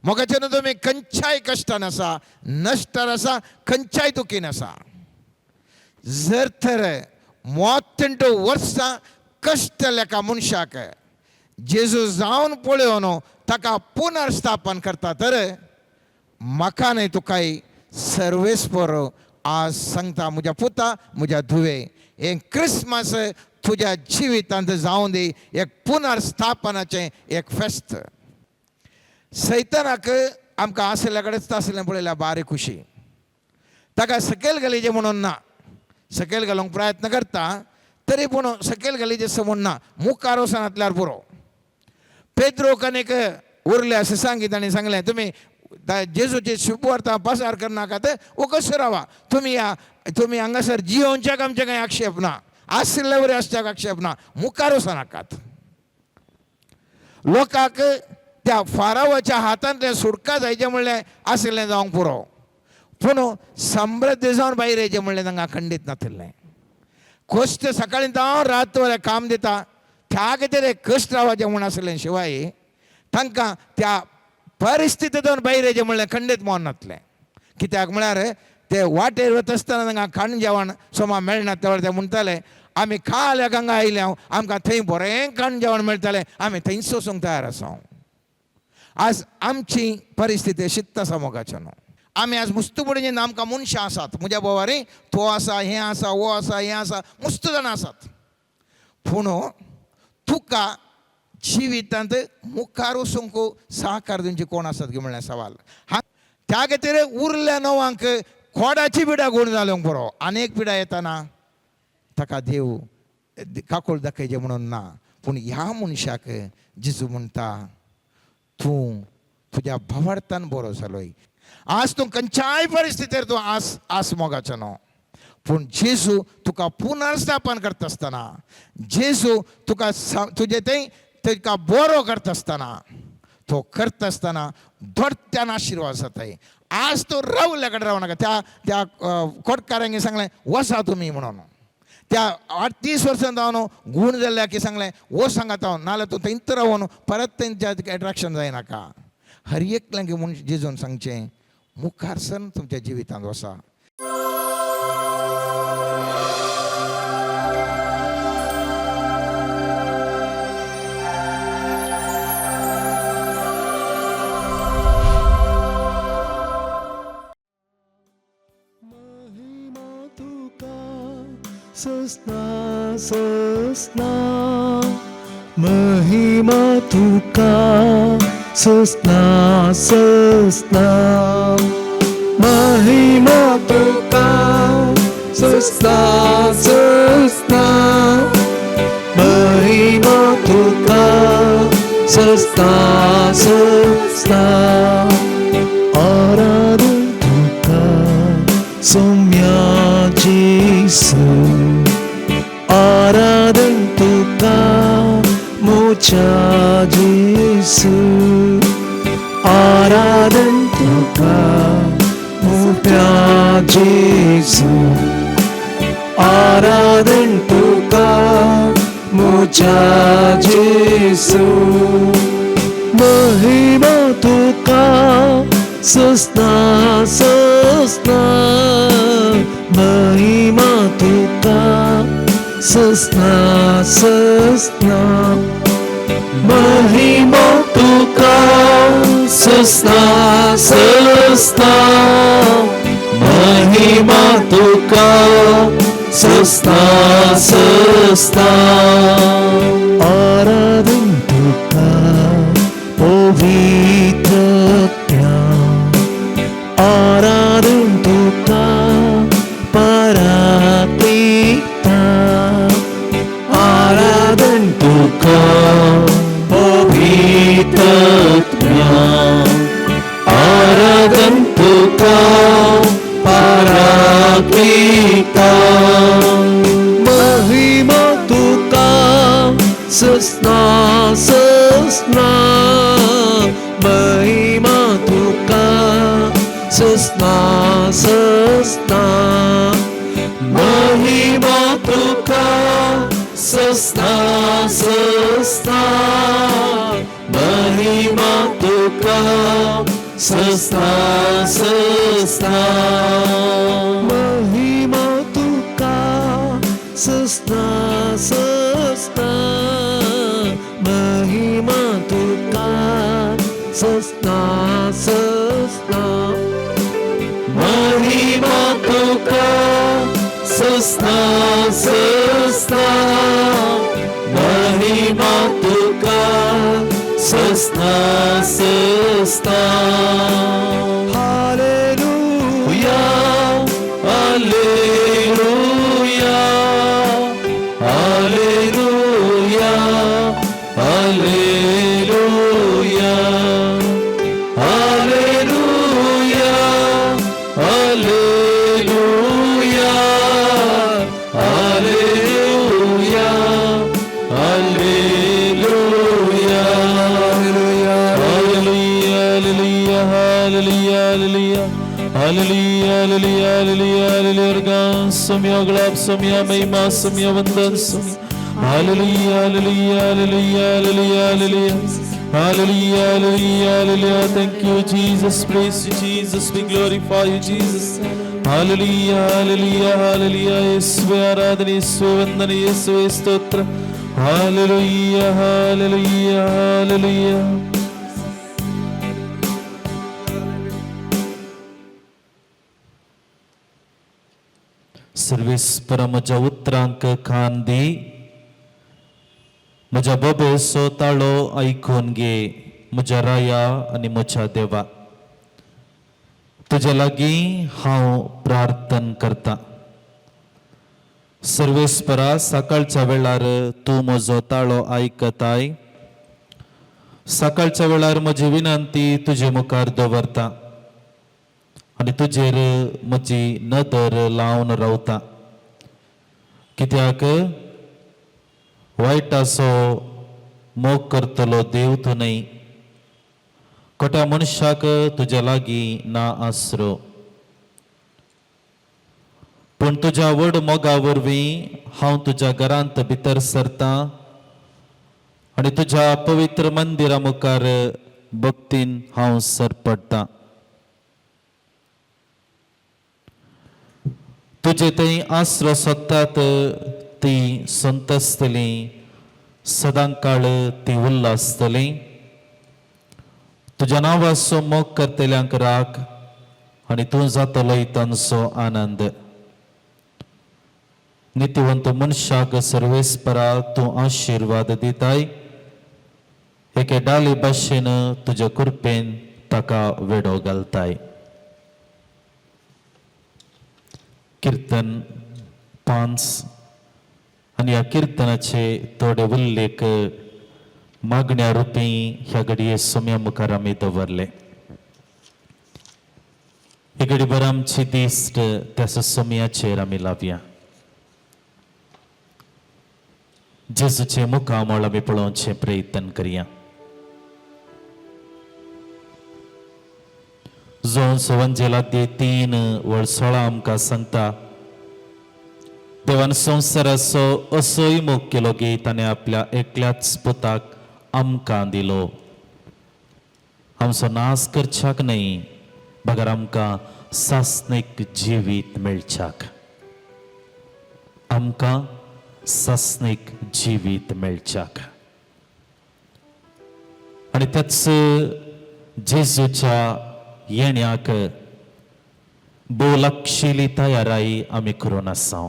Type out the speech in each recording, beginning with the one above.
मोगाच्यान तुमी खंयच्याय कश्टान आसा, नश्टार आसा, खंयच्याय दुखीन आसा, जर तर 32 वर्सां कश्ट लेखा मनशाक जेजू जावन पळोवन ताका पुनर्स्थापन करता, तर म्हाका न्हय तुकाय सर्वेस्पर आज सांगता, म्हज्या पुता म्हज्या धुवे, हें क्रिसमस तुज्या जिवितांत जावन दी एक पुनर्स्थापनाचें एक फेस्त. सैतानाक आमकां आशिल्ल्या कडेच आशिल्लें पळयल्यार बारी खुशी, ताका सकयल घालीचें म्हणून ना, सकयल घालूंक प्रयत्न करता तरी पूण सकयल घालीचें म्हूण ना, मुखार वचनातल्यार पुरो. पेद्रोक आनीक उरले अशें सांगीत आनी सांगलें, तुमी जेजूची शुभवार्ता पसार करनाकात, वकस रावा, तुमी ह्या तुमी हांगासर जियोवच्याक आमचें कांय आक्षेप ना, आशिल्ले वरी आसच्याक आक्षेप ना, मुखार वचनाकात. लोकांक त्या फारावाच्या हातांतलें सुटका जायचें म्हणलें आशिल्लें जावंक पुरो, पूण समृद्ध जावन भायर येयचें म्हणलें तांकां खंडीत नातिल्लें. कश्ट सकाळीं जावन रात वरें काम दिता, त्या खातीर एक कश्ट रावपाचें म्हूण आसलें शिवाय तांकां त्या परिस्थितींतून भायर येयचें म्हणलें खंडीत मोन नातलें. कित्याक म्हळ्यार ते वाटेर वता आसतना तांकां खाण जेवण सोमा मेळना तेन्ना ते म्हणटाले, आमी काल हांगा आयले, आमकां थंय बरें खाण जेवण मेळटालें, आमी थंयच वचूंक तयार आसा. आज आमची परिस्थिती अशीच आसा मोगाच्या न्हू. आमी आज मुस्तुपडीन आमकां मनशां आसात, म्हज्या बोवारी तो आसा, हें आसा, वो आसा, हें आसा, मुस्त जाणां आसात, पूण तुका जिवितांत मुखार वचूंक सहकार दिवची कोण आसात की म्हणल्यार सवाल. हा, त्या खातीर उरल्या णवांक कोडाची पिडा गूण जाल्योंक बरो, आनी एक पिडा येताना ताका देव काकूळ दाखयचें म्हणून ना, पूण ह्या मनशाक जेजू म्हणटा, तूं तुज्या भावार्थान बरो जालोय. आज तूं खंयच्याय परिस्थितीर तूं आस आस मोगाचो न्हू, पूण जेजू तुका पुनर्स्थापन करता आसतना, जेजू तुका तुजें थंय तुका बरो करता आसतना, तो करता आसतना दोडत्यान आशिर्वाद जाताय. आज तूं रावल्या कडेन रावनाका. त्या त्या कोटकारांक सांगलें वसा तुमी म्हणून, त्या 38 वर्सां जावन गूण जाल्ल्या की सांगलें वच हांगा हांव, नाल्यार तूं थंयच रावन परत तेंच्या एट्राक्शन जायनाका. हर एकल्यांक म्हूण जेजून सांगचें, मुखार सन तुमच्या जिवितांत वसा. महिमा तुका ससना ससना, महिमा तुका ससना ससना, महिमा तुका ससना ससना, महिमा तुका ससना ससना, आराधन तुका सौम्या जेसू, आराधन तुका मोच्या जेसू, आराधन तुका मोट्या जेसू, आराधन तुका मोच्या जेसू, महिमा तुका ससना ससना, महिमा तुका ससना ससना, महिमा तुका ससना ससना, महिमा तुका ससना ससना, आराधन तुका पवित्र आराधन तुका पराक्लिता, आराधन तुका पवित्र, आराधन तुका पराक्लिता, महिमा तुका ससना ससना, महिमा तुका ससना ससना, महिमा तुका ससना ससना, महिमा तुका सस्ता सस्ता महिमा तुका सस्ता सस्ता महिमा तुका सस्ता सस्ता महिमा तुका सस्ता सस्ता महिमा तुका सस्ता सस्ता hallelujah hallelujah hallelujah hallelujah hallelujah hallelujah hallelujah hallelujah hallelujah hallelujah hallelujah hallelujah hallelujah hallelujah hallelujah सोम्या गुलाब सोम्या महिमा सोम्या वंदन सोम्या hallelujah hallelujah hallelujah hallelujah hallelujah hallelujah hallelujah hallelujah. Thank you Jesus, praise you Jesus, we glorify you Jesus. Hallelujah hallelujah hallelujah. येशुवे आराधना, येशुवे वंदन, येशुवे स्तोत्र. Hallelujah hallelujah hallelujah. सर्वेस्परा म्हज्या उतरांक कान दी, म्हज्या बोबेचो ताळो आयकून घे. म्हज्या राया आनी म्हज्या देवा, तुज्या लागीं हांव प्रार्थन करता. सर्वेस्परा, सकाळच्या वेळार तूं म्हजो ताळो आयकताय. सकाळच्या वेळार म्हजी विनंती तुजे मुखार दवरता आनी तुजेर म्हजी नदर लावन रावता. कित्याक वायटाचो मोग करतलो देव तूं न्हय. खोट्या मनशाक तुज्या लागीं ना आसरो. पूण तुज्या व्हड मोगा वरवीं हांव तुज्या घरांत भितर सरतां आनी तुज्या पवित्र मंदिरा मुखार भक्तीन हांव सरपडटां. तुजे थंय आसरो सोदतात ती संतसतली, सदां काळ ती उल्लासतली. तुज्या नांवाचो मोग करतल्यांक राख आनी तूं जातलो तांचो आनंद. नितीवंत मनशाक सर्वेस्परा तूं आशिर्वाद दिताय. एके डाली भाशेन तुज्या कृपेन ताका वेडो घालताय. किर्तन 5 आनी ह्या किर्तनाचे थोडे उल्लेख मागण्या रुपी ह्या घडये सोम्या मुखार आमी दवरले. ही घडी भर आमची दिश्ट त्या सोम्याचेर आमी लावया. जेजूचे मुखामळ आमी पळोवचें प्रयत्न करया. जोन सवंजेला 3:16 आमकां सांगता, देवान संवसाराचो असोय मोग केलो की ताणें आपल्या एकल्याच पुताक आमकां दिलो, आमचो नाश करच्याक न्हय बगर आमकां सासणीक जिवीत मेळच्याक, आमकां सासणीक जिवीत मेळच्याक. आनी त्याच जेजूच्या येण्याक भोव लागशिल्ली तयाराय आमी करून आसा.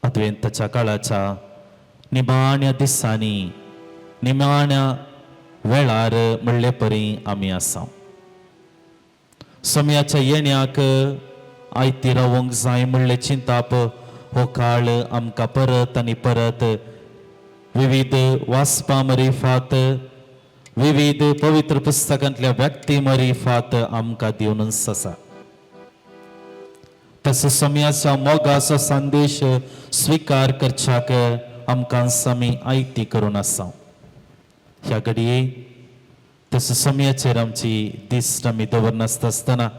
अद्वैताच्या काळाच्या निमाण्या दिसांनी निमाण्या वेळार म्हणले परी आमी आसा. समयाच्या येण्याक आयती रावंक जाय म्हणले चिंताप हो काळ आमकां परत आनी परत विविध वाचपा मरिफात, विविध पवित्र पुस्तकांतल्या व्यक्ती मरिफात आमकां दिवनच आसा. तसो समयाच्या मोगाचो संदेश स्विकार करच्याक आमकां आमी आयती करून आसा. ह्या घडये तसो समयाचेर आमची दिश्ट आमी दवरनासता आसतना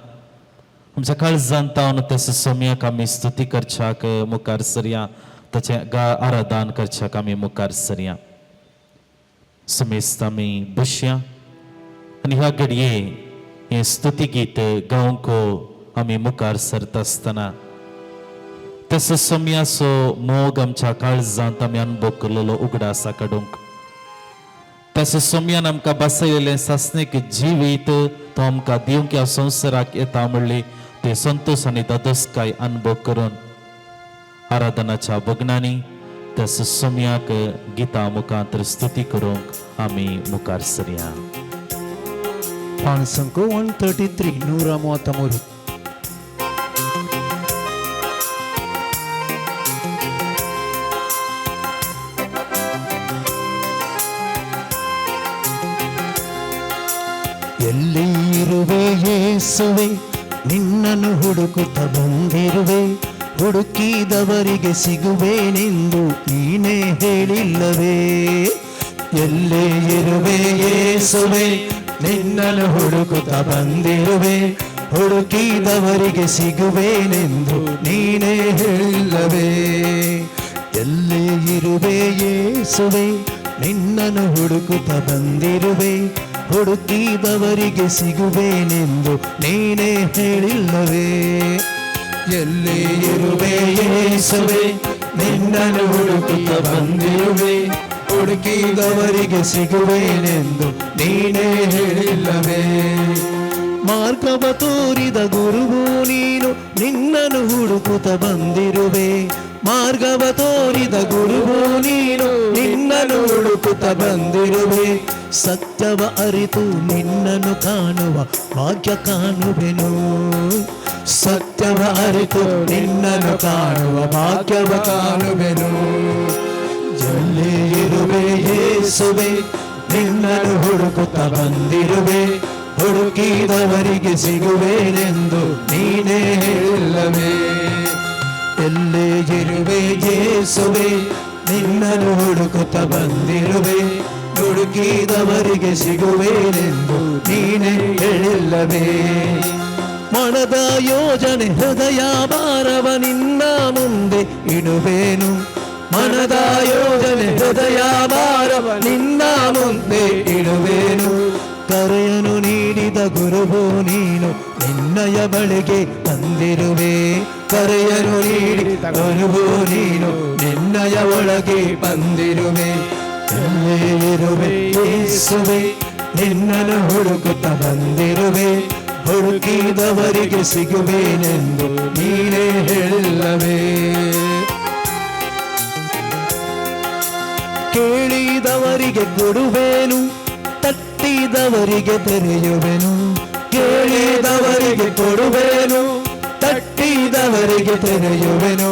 आमच्या काळजान तावन तसो समयाक आमी स्तुती करच्याक मुखार सरया, ताचें आराधन करच्याक आमी मुखार सरया. समेस्त आमी बसया आनी ह्या घडये हें स्तुती गीत गावंक आमी मुखार सरता आसतना तसो सोम्याचो मोग आमच्या काळजांत आमी अनुभव केलेलो उगडासा काडूंक, तसो सोम्यान आमकां बसयलेलें सासणीक जिवीत तो आमकां दिवंक ह्या संवसाराक येता म्हणली ते संतोश आनी धादोसकाय अनुभव करून आराधनाच्या भग्नांनी तसो सोम्याक गिता मुखांत स्तुती करूंक आमी मुखार सरया. ಪಾಣಸಂಕು 133 133. ಎಲ್ಲಿ ಇರುವೆ ಯೇಸುವೆ, ನಿನ್ನನ್ನು ಹುಡುಕುತ್ತ ಬಂದಿರುವೆ, ಹುಡುಕಿದವರಿಗೆ ಸಿಗುವೇನೆಂದು ನೀನೇ ಹೇಳಿಲ್ಲವೇ? ಎಲ್ಲೇ ಇರುವೆ ಯೇಸುವೆ, ನಿನ್ನನ್ನು ಹುಡುಕುತ್ತ ಬಂದಿರುವೆ, ಹುಡುಕಿದವರಿಗೆ ಸಿಗುವೇನೆಂದು ನೀನೇ ಹೇಳಿಲ್ಲವೇ? ಎಲ್ಲೇ ಇರುವೆ ಯೇಸುವೆ, ನಿನ್ನನ್ನು ಹುಡುಕುತ್ತ ಬಂದಿರುವೆ, ಹುಡುಕಿದವರಿಗೆ ಸಿಗುವೇನೆಂದು ನೀನೇ ಹೇಳಿಲ್ಲವೇ? ಎಲ್ಲೇ ಇರುವೆ ಯೇಸುವೆ, ನಿನ್ನನ್ನು ಹುಡುಕುತ್ತ ಬಂದಿರುವೆ, ಹುಡುಕಿದವರಿಗೆ ಸಿಗುವೇನೆಂದು ನೀನೇ ಹೇಳಿಲ್ಲವೇ? ಮಾರ್ಗವ ತೋರಿದ ಗುರುವು ನೀನು, ನಿನ್ನನ್ನು ಹುಡುಕುತ್ತ ಬಂದಿರುವೆ. ಮಾರ್ಗವ ತೋರಿದ ಗುರುವು ನೀನು, ನಿನ್ನನ್ನು ಹುಡುಕುತ್ತ ಬಂದಿರುವೆ. ಸತ್ಯವ ಅರಿತು ನಿನ್ನನ್ನು ಕಾಣುವ ಭಾಗ್ಯ ಕಾಣುವೆನು. ಸತ್ಯವ ಅರಿತು ನಿನ್ನನ್ನು ಕಾಣುವ ಭಾಗ್ಯವ ಕಾಣುವೆನು. ಎಲ್ಲೇ ಇರುವೆ ಯೇಸುವೆ, ನಿನ್ನನ್ನು ಹುಡುಕುತ್ತ ಬಂದಿರುವೆ, ಹುಡುಕಿದವರಿಗೆ ಸಿಗುವೇನೆಂದು ನೀನೇ ಹೇಳಿಲ್ಲವೇ? ಎಲ್ಲೇ ಇರುವೆ ಯೇಸುವೆ, ನಿನ್ನನ್ನು ಹುಡುಕುತ್ತ ಬಂದಿರುವೆ, ಹುಡುಕಿದವರಿಗೆ ಸಿಗುವೇನೆಂದು ನೀನೇ ಹೇಳಿಲ್ಲವೇ? ಮನದ ಯೋಜನೆ ಹೃದಯ ಭಾರವ ನಿನ್ನ ಮುಂದೆ ಇಡುವೇನು. ಮನದ ಯೋಜನೆ ಹೃದಯ ಭಾರವ ನಿನ್ನ ಮುಂದೆ ಇಡುವೇನು. ಕರೆಯನು ನೀಡಿದ ಗುರುವು ನೀನು, ನಿನ್ನಯ ಬಳಿಗೆ ಬಂದಿರುವೆ. ಕರೆಯನು ನೀಡಿದ ಗುರುವು ನೀನು, ನಿನ್ನಯ ಒಳಗೆ ಬಂದಿರುವೆ. ಎಲ್ಲೇ ಇರುವೆ ಯೇಸುವೆ, ನಿನ್ನನ್ನು ಹುಡುಕುತ್ತ ಬಂದಿರುವೆ, ಹುಡುಕಿದವರಿಗೆ ಸಿಗುವೇನೆಂದು ನೀನೇ ಹೇಳಿಲ್ಲವೇ? ಕೇಳಿದವರಿಗೆ ಕೊಡುವೇನು, ತಟ್ಟಿದವರಿಗೆ ತೆರೆಯುವೆನು. ಕೇಳಿದವರಿಗೆ ಕೊಡುವೇನು, ತಟ್ಟಿದವರಿಗೆ ತೆರೆಯುವೆನು.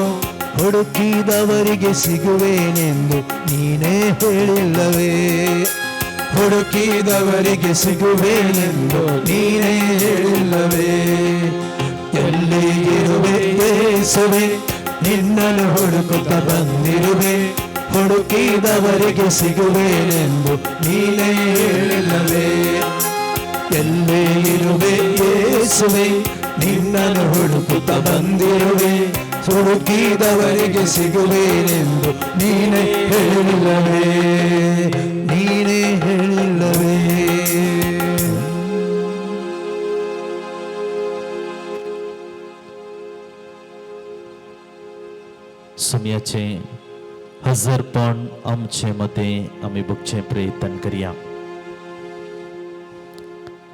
ಹುಡುಕಿದವರಿಗೆ ಸಿಗುವೇನೆಂದು ನೀನೇ ಹೇಳಿಲ್ಲವೇ? ಹುಡುಕಿದವರಿಗೆ ಸಿಗುವೇನೆಂದು ನೀನೇ ಹೇಳಿಲ್ಲವೇ? ಎಲ್ಲಿ ಇರುವೆ ಯೇಸುವೆ, ನಿನ್ನನ್ನು ಹುಡುಕುತ್ತ ಬಂದಿರುವೆ, ಹುಡುಕಿದವರಿಗೆ ಸಿಗುವೇನೆಂದು ನೀನೇ ಹೇಳಿಲ್ಲವೇ? ಎಲ್ಲೇ ಇರುವೆ ಯೇಸುವೆ, ನಿನ್ನನ್ನು ಹುಡುಕುತ್ತ ಬಂದಿರುವೆ, ಹುಡುಕಿದವರಿಗೆ ಸಿಗುವೇನೆಂದು ನೀನೇ ಹೇಳಿಲ್ಲವೇ? ನೀನೇ ಹೇಳಿಲ್ಲವೇ? सोम्याचें हजरपण आमचे मदें आमी भोगचें प्रयत्न करया.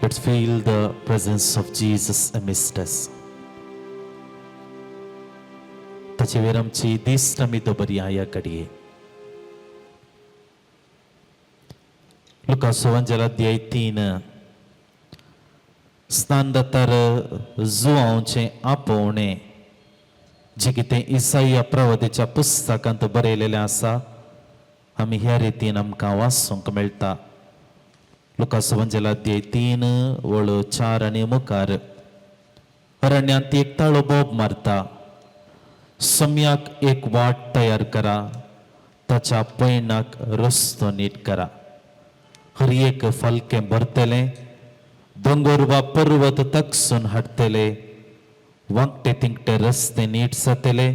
Let's feel the presence of Jesus amidst us. ताचे वयर आमची दिश्ट आमी दवरया ह्या घडये. लुका सुवांजेल अध्याय 3, स्नानदातार जुआंवचें आपोवणें जें कितें इसाया प्रवादेच्या पुस्तकांत बरयलेलें आसा, आमी ह्या रितीन आमकां वाचूंक मेळटा. लुका सुवांजेल अध्याय 3 वळ 4 आनी मुखार. अरण्यांत एक ताळो बोब मारता, सम्याक एक वाट तयार करा, ताच्या पयणाक रस्तो नीट करा. हर एक फालकें भरतलें, दोंगर वा पर्वत तकसून हाडटले, वांकटे तिंकटे रस्ते नीट जातले,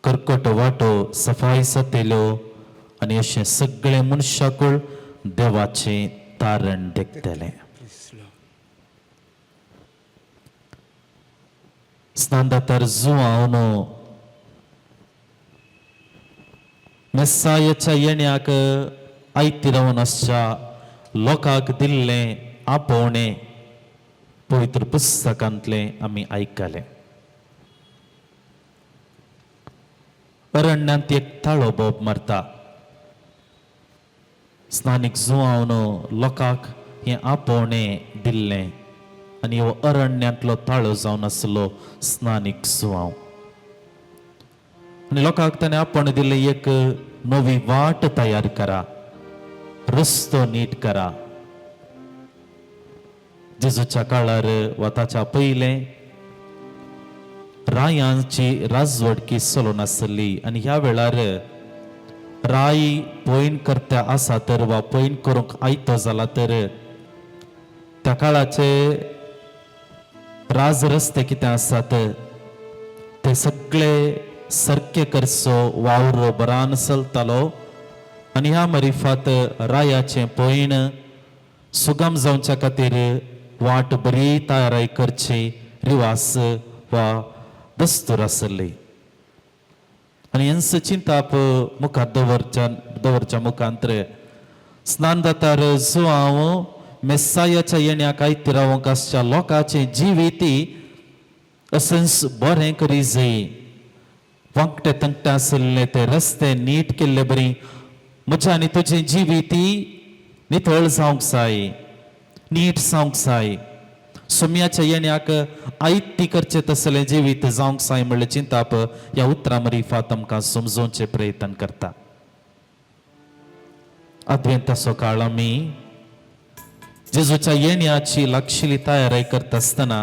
करकट वाटो सफाई जातल्यो आनी अशें सगळें मनशाकूळ देवाचें तारण देखतलें. स्नानदातार जुवांव मेस्सायाच्या येण्याक आयती रावन आसच्या लोकांक दिल्लें आपोवणें पवित्र पुस्तकांतलें आमी आयकलें. अरण्यांत एक ताळो बोब मारता. स्नानीक जुवावन लोकांक हें आपोवणें दिल्लें आनी हो अरण्यांतलो ताळो जावन आसलो स्नानीक जुवांव. आनी लोकांक ताणें आपोवणें दिल्लें एक नवी वाट तयार करा, रस्तो नीट करा. जेजूच्या काळार वा ताच्या पयलें रायांची राजवटकी चलून आसली आनी ह्या वेळार राय पयण करता आसा तर वा पयण करूंक आयतो जाला तर त्या काळाचे राज रस्ते कितें आसात ते सगळे सारके करचो वावर बरान चलतालो आनी ह्या मरिफात रायाचें पयण सुगम जावच्या खातीर वाट बरी तयाराय करची रिवास वा दस्तूर आसली. आनी हेंच चिंताप मुखार दवरच्या मुखांतर स्नानदातार जुवांव मेस्सायाच्या येण्याक आयती रावंक आसच्या लोकांचें जिवीत अशेंच बरें करी जाय. वांकटे तंकटे आशिल्ले ते रस्ते नीट केल्ले बरी म्हजें आनी तुजें जिवीत नितळ जावंक जाय, नीट जावंक जाय. सोम्याच्या येण्याक आयती करचें तसलें जिवीत जावंक जाय म्हणलें चिंताप ह्या उतरां मरिफात आमकां समजोवचें प्रयत्न करता. आदवेंताचो काळ आमी जेजूच्या येण्याची लागशिल्ली तयारी करता आसतना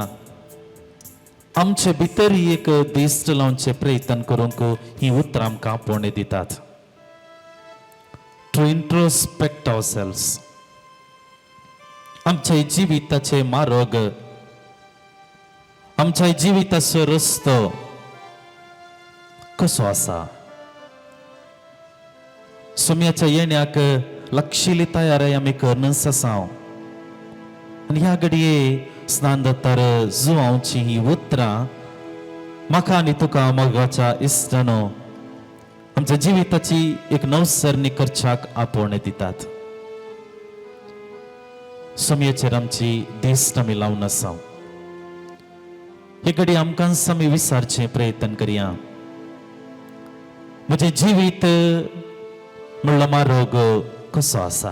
आमचे भितर एक दिश्ट लावचें प्रयत्न करूंक ही उतरां आमकां आपोवणें दितात. टू इंट्रोस्पेक्ट our selves, आमच्या जिविताचे मार्ग, आमच्या जिविताचो रस्तो कसो आसा. सोम्याच्या येण्याक लागशिल्ली तयारी आमी करनच आसा. आनी ह्या घडये स्नानदातार जुवांवची ही उतरां म्हाका आनी तुका मोगाच्या इश्टानो आमच्या जिविताची एक नवसरणी करच्याक आपोवणें दितात. सोमयेचेर आमची दिश्ट आमी लावन आसा. हे घडी आमकांच आमी विचारचें प्रयत्न करया. म्हजें जिवीत म्हणलो मार्ग कसो आसा.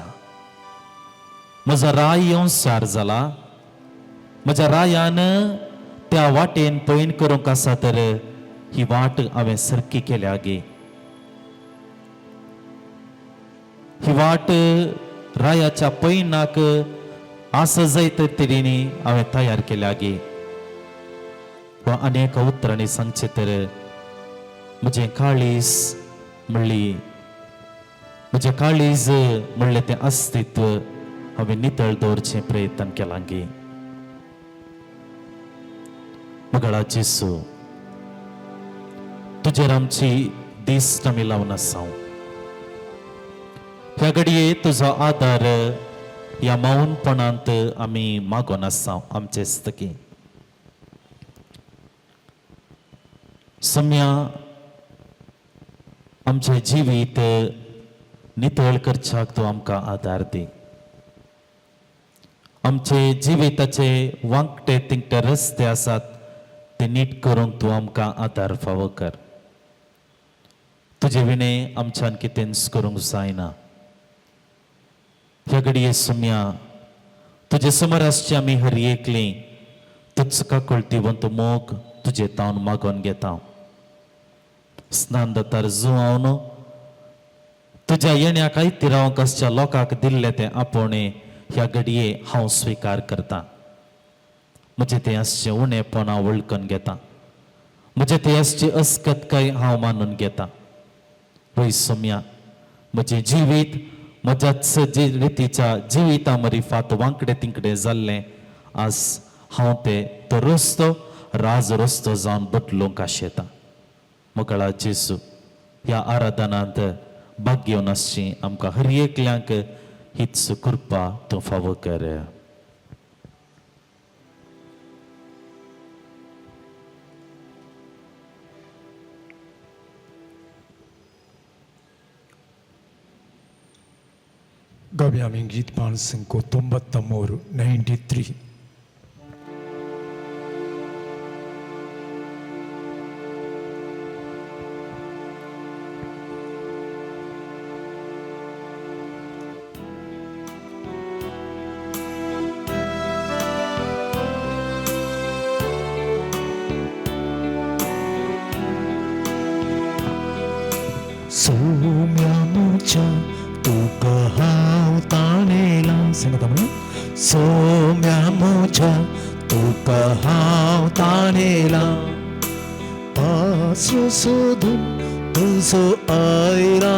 म्हजो राय येवन सार जाला, म्हज्या रायान त्या वाटेन पयण करूंक आसा तर ही वाट हांवें सारकी केल्या गे. ही वाट रायाच्या पयणाक आसा जायत तरेनी हांवें तयार केल्या गे. वा अनेक उतरांनी सांगचें तर म्हजें काळीज म्हणली, म्हजें काळीज म्हणलें तें अस्तित्व हांवें नितळ दवरचें प्रयत्न केलां गे. मगळा जेसू, तुजेर आमची दिश्ट आमी लावन आसा. ह्या घडये तुजो आदार ह्या मौनपणांत आमी मागोन आसा आमचे स्तकी. सम्या आमचें जिवीत नितळ करच्याक तूं आमकां आदार दी. आमचे जिविताचे वांकटे तिंकटे रस्ते आसात ते नीट करूंक तूं आमकां आदार फावो कर. तुजे विणें आमच्यान कितेंच करूंक जायना. ह्या घडये सुम्या तुजे समोर आसची आमी हर एकली तूच काकळतीवंत मोग तुजे तावन मागोवन घेता. स्नानदातार जुवावन तुज्या येण्याक आयती रावंक आसच्या लोकांक दिल्लें तें आपोवणें ह्या घडये हांव स्विकार करता. म्हजें तें आसचें उणेपण हांव वळखून घेता. म्हजें तें आसची अस्कतकाय हांव मानून घेता. वय सोम्या, म्हजें जिवीत म्हज्याच रितीच्या जिविता मरिफात वांकडे तिंकडे जाल्लें आज हांव ते तो रस्तो राज रस्तो जावन बदलूंक आशेता. मोगळा जेजू, ह्या आराधनांत भाग घेवन आसची आमकां हर एकल्यांक हीच कृपा तूं फावो कर. गव्यामी गीत पान 93 93. सोम्या मुझ्या तुका हांव ताणेला सांगता म्हणून सोम्या मुझ्या तुका हांव ताणेला आसरो सोदून तुजो आयला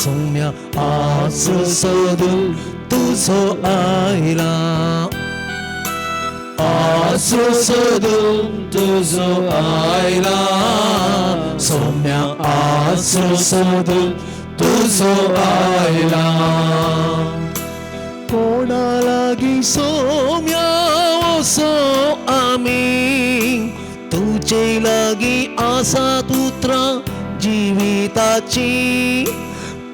सोम्या आसरो सोदून तुजो आयला आसरो सोदून तुजो आयला सोम्या आसरो सोदून तुजो आयला कोणा लागी सोम्या वसो आमी तुजे लागी आसा उतरां जिविताची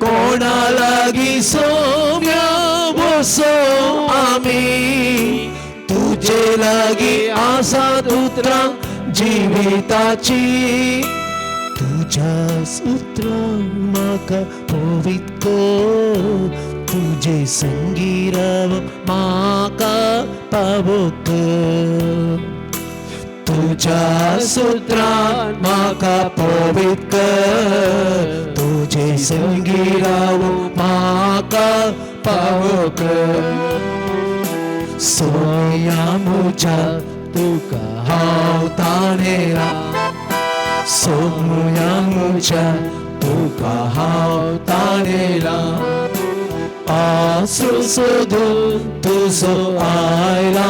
कोणा लागी सोम्या वसो आमी तुजे लागी आसा उतरां जिविताची तुज्या उतरां म्हाका पवित्र तुजे संगी राव म्हाका पावोक तुज्या सुत्रान म्हाका पवित्र तुजे संगी राव म्हाका पावोक सोया मुझ्या तुका हांव ताणेला सोमुया मुझ्या तुका हांव ताणेला आसरो सोदून तुजो आयला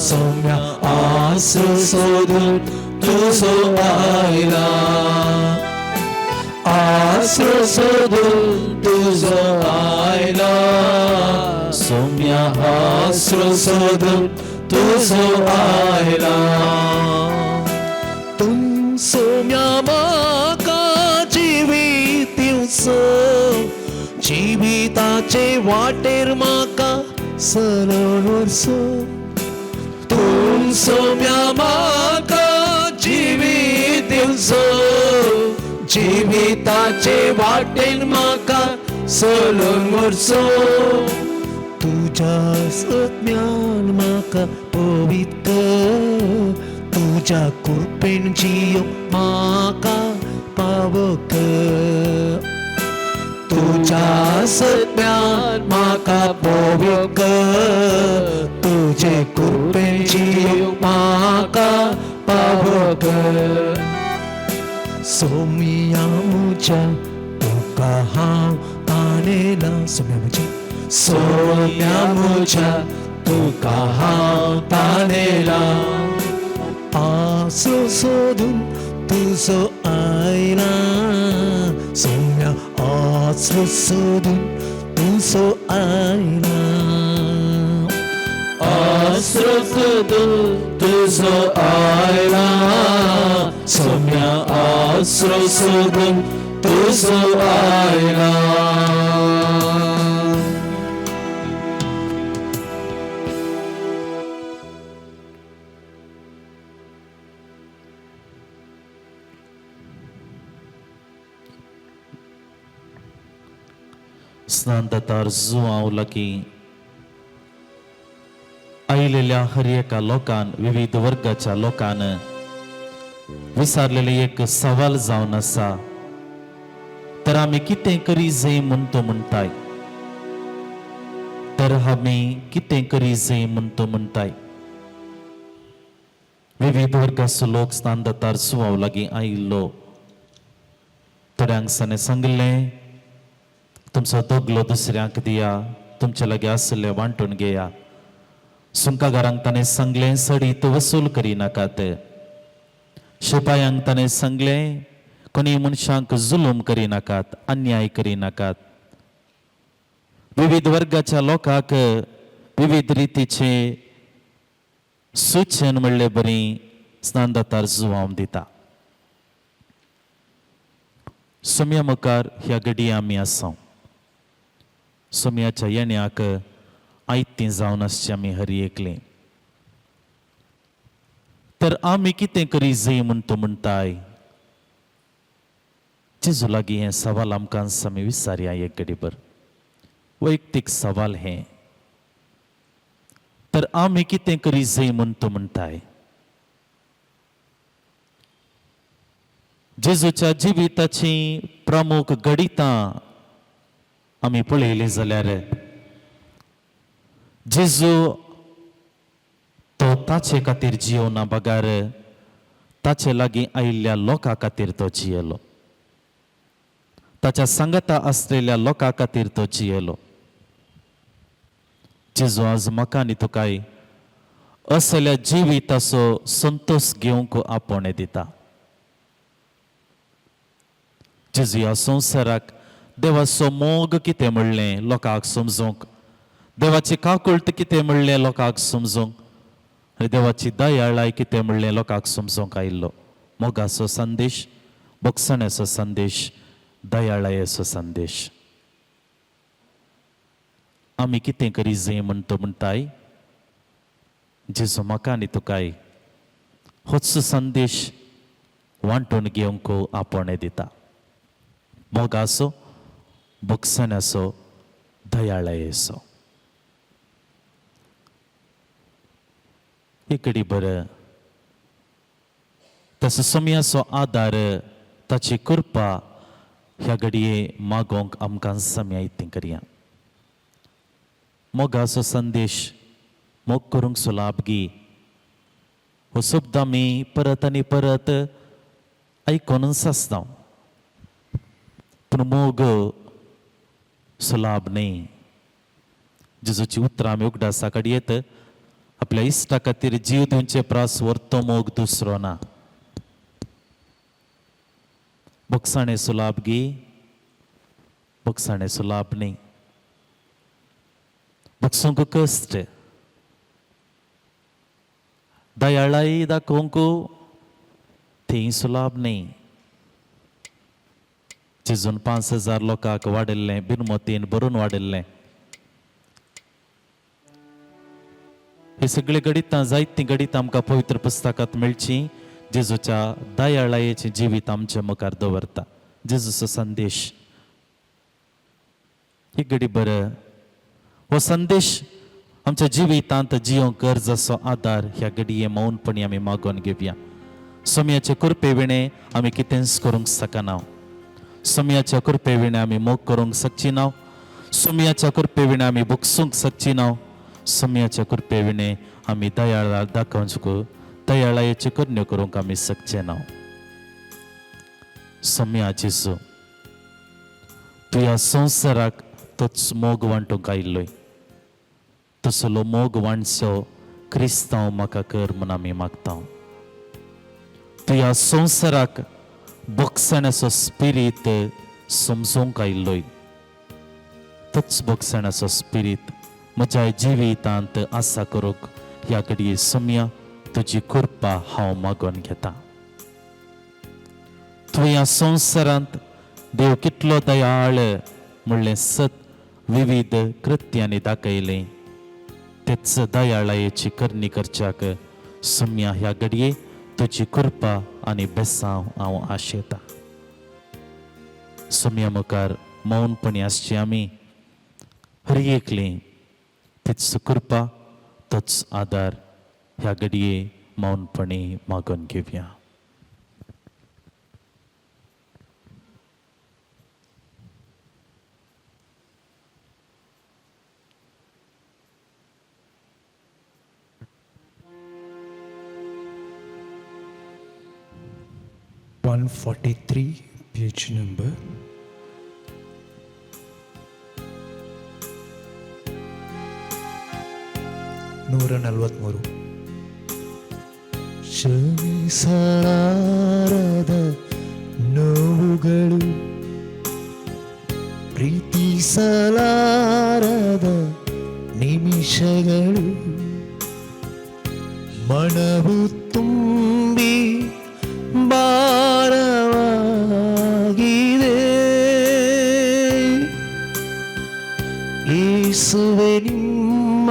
सोम्या आसरो सोदून तुजो आयला आसरो सोदून तुजो आयला सोम्या आसरो सोदून तुजो आयला तूं सोम्या म्हाका जिवीत दिवचो जिविताचे वाटेर म्हाका सरळ व्हरचो तूं सोम्या म्हाका जिवीत दिवचो जिविताचे वाटेर म्हाका चलून व्हरचो तुज्या सत्म्यान म्हाका पवित्र तुज्या कृपेन जियो म्हाका पावक तुज्या सत्म्यान म्हाका पवित्र तुजे कृपेन जियो म्हाका पावक सोमिया मुझ्या तुका हांव ताणेला सोम्या मुझ्या सोम्या मुझ्या तुका हांव ताणेला आसरो सोदून तुजो आयला सोम्या आसरो सोदून तुजो आयला आसरो सोदून तुजो आयला सोम्या आसरो सोदून तुजो आयला. स्नानदातार जुवांव लागीं आयिल्ल्या हर एका लोकान विविध वर्गाच्या लोकान विचारलेले एक सवाल जावन आसा, तर आमी कितें करी जाय म्हूण तो म्हणटाय, तर आमी कितें करी जाय म्हूण तो म्हणटाय. विविध वर्गाचो लोक स्नानदातार जुवांव लागीं आयिल्लो. थोड्यांक ताणें सांगलें, तुमचो दगलो दुसऱ्यांक दिया, तुमचे लागीं आशिल्लें वांटून घेया. सुंकागारांक ताणें सांगलें, सडीत वसूल करिनाकात. शिपायांक ताणें सांगलें, कोणी मनशांक जुलूम करिनाकात, अन्याय करिनाकात. विविध वर्गाच्या लोकांक विविध रितीचे सूचन म्हणले बरी स्नानदातार जुवाम दिता. सोम्या मुखार ह्या घडये आमी आसा. सोम्याच्या येण्याक आयतीं जावन आसचें आमी हरी एकलीं. तर आमी कितें करी जाय म्हूण तूं म्हणटाय? जेजू लागीं हें सवाल आमकां आमी विचारया एक घडीभर, वैयक्तीक सवाल हें. तर आमी कितें करी जाय म्हूण तूं म्हणटाय? जेजूच्या जिविताची प्रमुख घडितां आमी पळयलीं जाल्यार जेजू तो ताचे खातीर जियोना बगार ताचे लागीं आयिल्ल्या लोकां खातीर तो जियेलो, ताच्या सांगाता आसलेल्या लोकां खातीर तो जियेलो. जेजू आज म्हाका आनी तुकाय असल्या जिविताचो संतोश घेवंक आपोवणें दिता. जेजू ह्या संवसाराक देवाचो मोग कितें म्हणलें लोकांक समजूंक, देवाची काकुळट कितें म्हणलें लोकांक समजूंक आनी देवाची दयाळाय कितें म्हणलें लोकांक समजूंक आयिल्लो. मोगाचो संदेश, भोगसण्याचो संदेश, दयाळायेचो संदेश. आमी कितें करी जाय म्हूण तूं म्हणटाय? जेजू म्हाका आनी तुकाय होच संदेश वांटून घेवंक आपोवणें दिता. मोगाचो, भोगसण्याचो, दयाळायेचो. एक घडी बरें तसो सोम्याचो आदार, ताची कृपा ह्या घडये मागोवंक आमकां सम्या इतें करया. मोगाचो संदेश, मोग करूंक सुलाभ गी हो शब्द आमी परत आनी परत आयकोनूच आसता, पूण मोग सुलाभ न्ही. जेजूची उतरां आमी उगडासा काडयेत, आपल्या इश्टा खातीर जीव दिवचे प्रास व्हरतो मोग दुसरो ना. भोगसाणे सुलाभ गी? भोगसाणे सुलाभ न्ही. भोगसूंक कश्ट, दयाळाय दाखोवंक थंय सुलाभ न्ही. जेजून 5000 लोकांक वाडिल्लें, बिनमतीन भरून वाडिल्लें. ही सगळीं घडितां, जायतीं घडितां आमकां पवित्र पुस्तकांत मेळचीं. जेजूच्या दयाळायेचें जिवीत आमचे मुखार दवरता जेजूचो संदेश. एक घडी बरें हो संदेश आमच्या जिवितांत जियोंक गरज असो आदार ह्या घडये मौनपणी आमी मागोवन घेवया. सोम्याचे कृपे विणें आमी कितेंच करूंक शकना. सोम्याच्या कृपे विणें आमी मोग करूंक शकची ना. सोम्याच्या कृपे विणें आमी भोगसूंक शकची ना. सोम्याच्या कृपे विणें आमी दयाळा दाखोवंक, दयाळायेच्यो करण्यो करूंक आमी शकचे ना. सोम्या जेजू, तूं ह्या संवसाराक तोच मोग वांटूंक आयिल्लोय, तसलो मोग वांटचो क्रिस्तांव म्हाका कर म्हूण आमी मागता. तूं ह्या संवसाराक भोगसण्याचो स्पिरीत समजूंक आयिल्लोय, तोच भोगसण्याचो स्पिरीत म्हज्या जिवितांत आसा करूंक ह्या घडये सोम्या तुजी कृपा हांव मागोवन घेता. तूं ह्या संवसारांत देव कितलो दयाळ म्हणलें सत विविध कृत्यांनी दाखयलें, तेच दयाळायेची करणी करच्याक सोम्या ह्या घडये तुजी कृपा आनी बेसांव हांव आशेता. सोम्या मुखार मौनपणी आसची आमी हर एकली, तीच कृपा, तोच आदार ह्या घडये मौनपणी मागून घेवया. 143 page number. 143. ಕ್ಷಮಿಸಲಾರದ ನೋವುಗಳು, ಪ್ರೀತಿಸಲಾರದ ನಿಮಿಷಗಳು, ಮನವು ತುಂಬಿ ಭಾರವಾಗಿದೆ. ನಿಮ್ಮ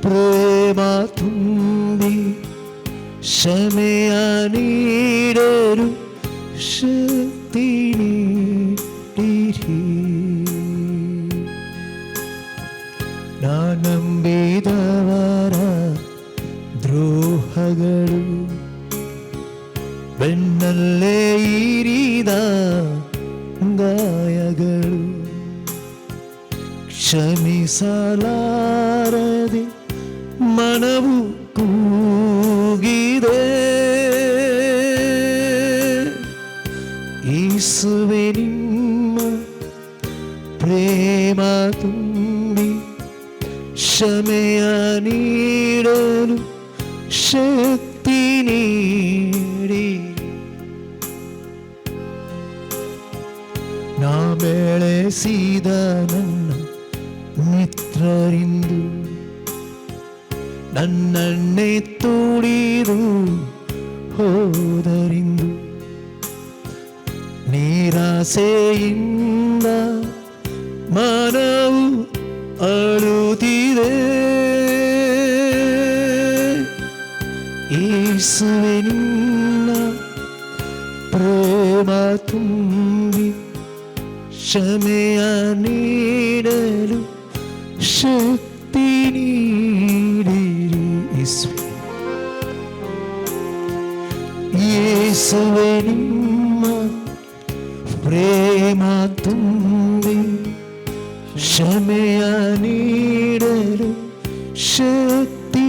ಪ್ರೇಮ ತುಂಬಿ ಕ್ಷಮೆಯ ನೀಡಲು ಶಕ್ತಿ ನೀಡಿರಿ. ನಾ ನಂಬಿದವರ ದ್ರೋಹಗಳು, ಬೆನ್ನಲ್ಲೇ ಇರಿದ ಗಾಯಗಳು, ಕ್ಷಮಿಸಲಾರದೆ ಮನವು ಕೂಗಿದೆ. ಯೇಸುವೆ ನಿಮ್ಮ ಪ್ರೇಮ ತುಂಬಿ ಕ್ಷಮೆಯ ನೀಡಲು ಶಕ್ತಿ ನೀಡಿ. ನಾ ಬೆಳೆಸಿದ ನನ್ನ ಮಿತ್ರರಿಂದು ನನ್ನನ್ನೇ ತುಳಿದು ಹೋದರಿಂದು, ನಿರಾಸೆಯಿಂದ ಮನವು ಅಳುತ್ತಿದೆ. ಯೇಸುವೆ ನಿನ್ನ ಪ್ರೇಮ ತುಂಬಿ ಕ್ಷಮೆಯ ನೀಡಲು ಶಕ್ತಿ ನೀಡಿರಿ. ಯೇಸುವೆ, ಯೇಸುವೆ ನಿಮ್ಮ ಪ್ರೇಮ ತುಂಬಿ ಕ್ಷಮೆಯ ನೀಡಲು ಶಕ್ತಿ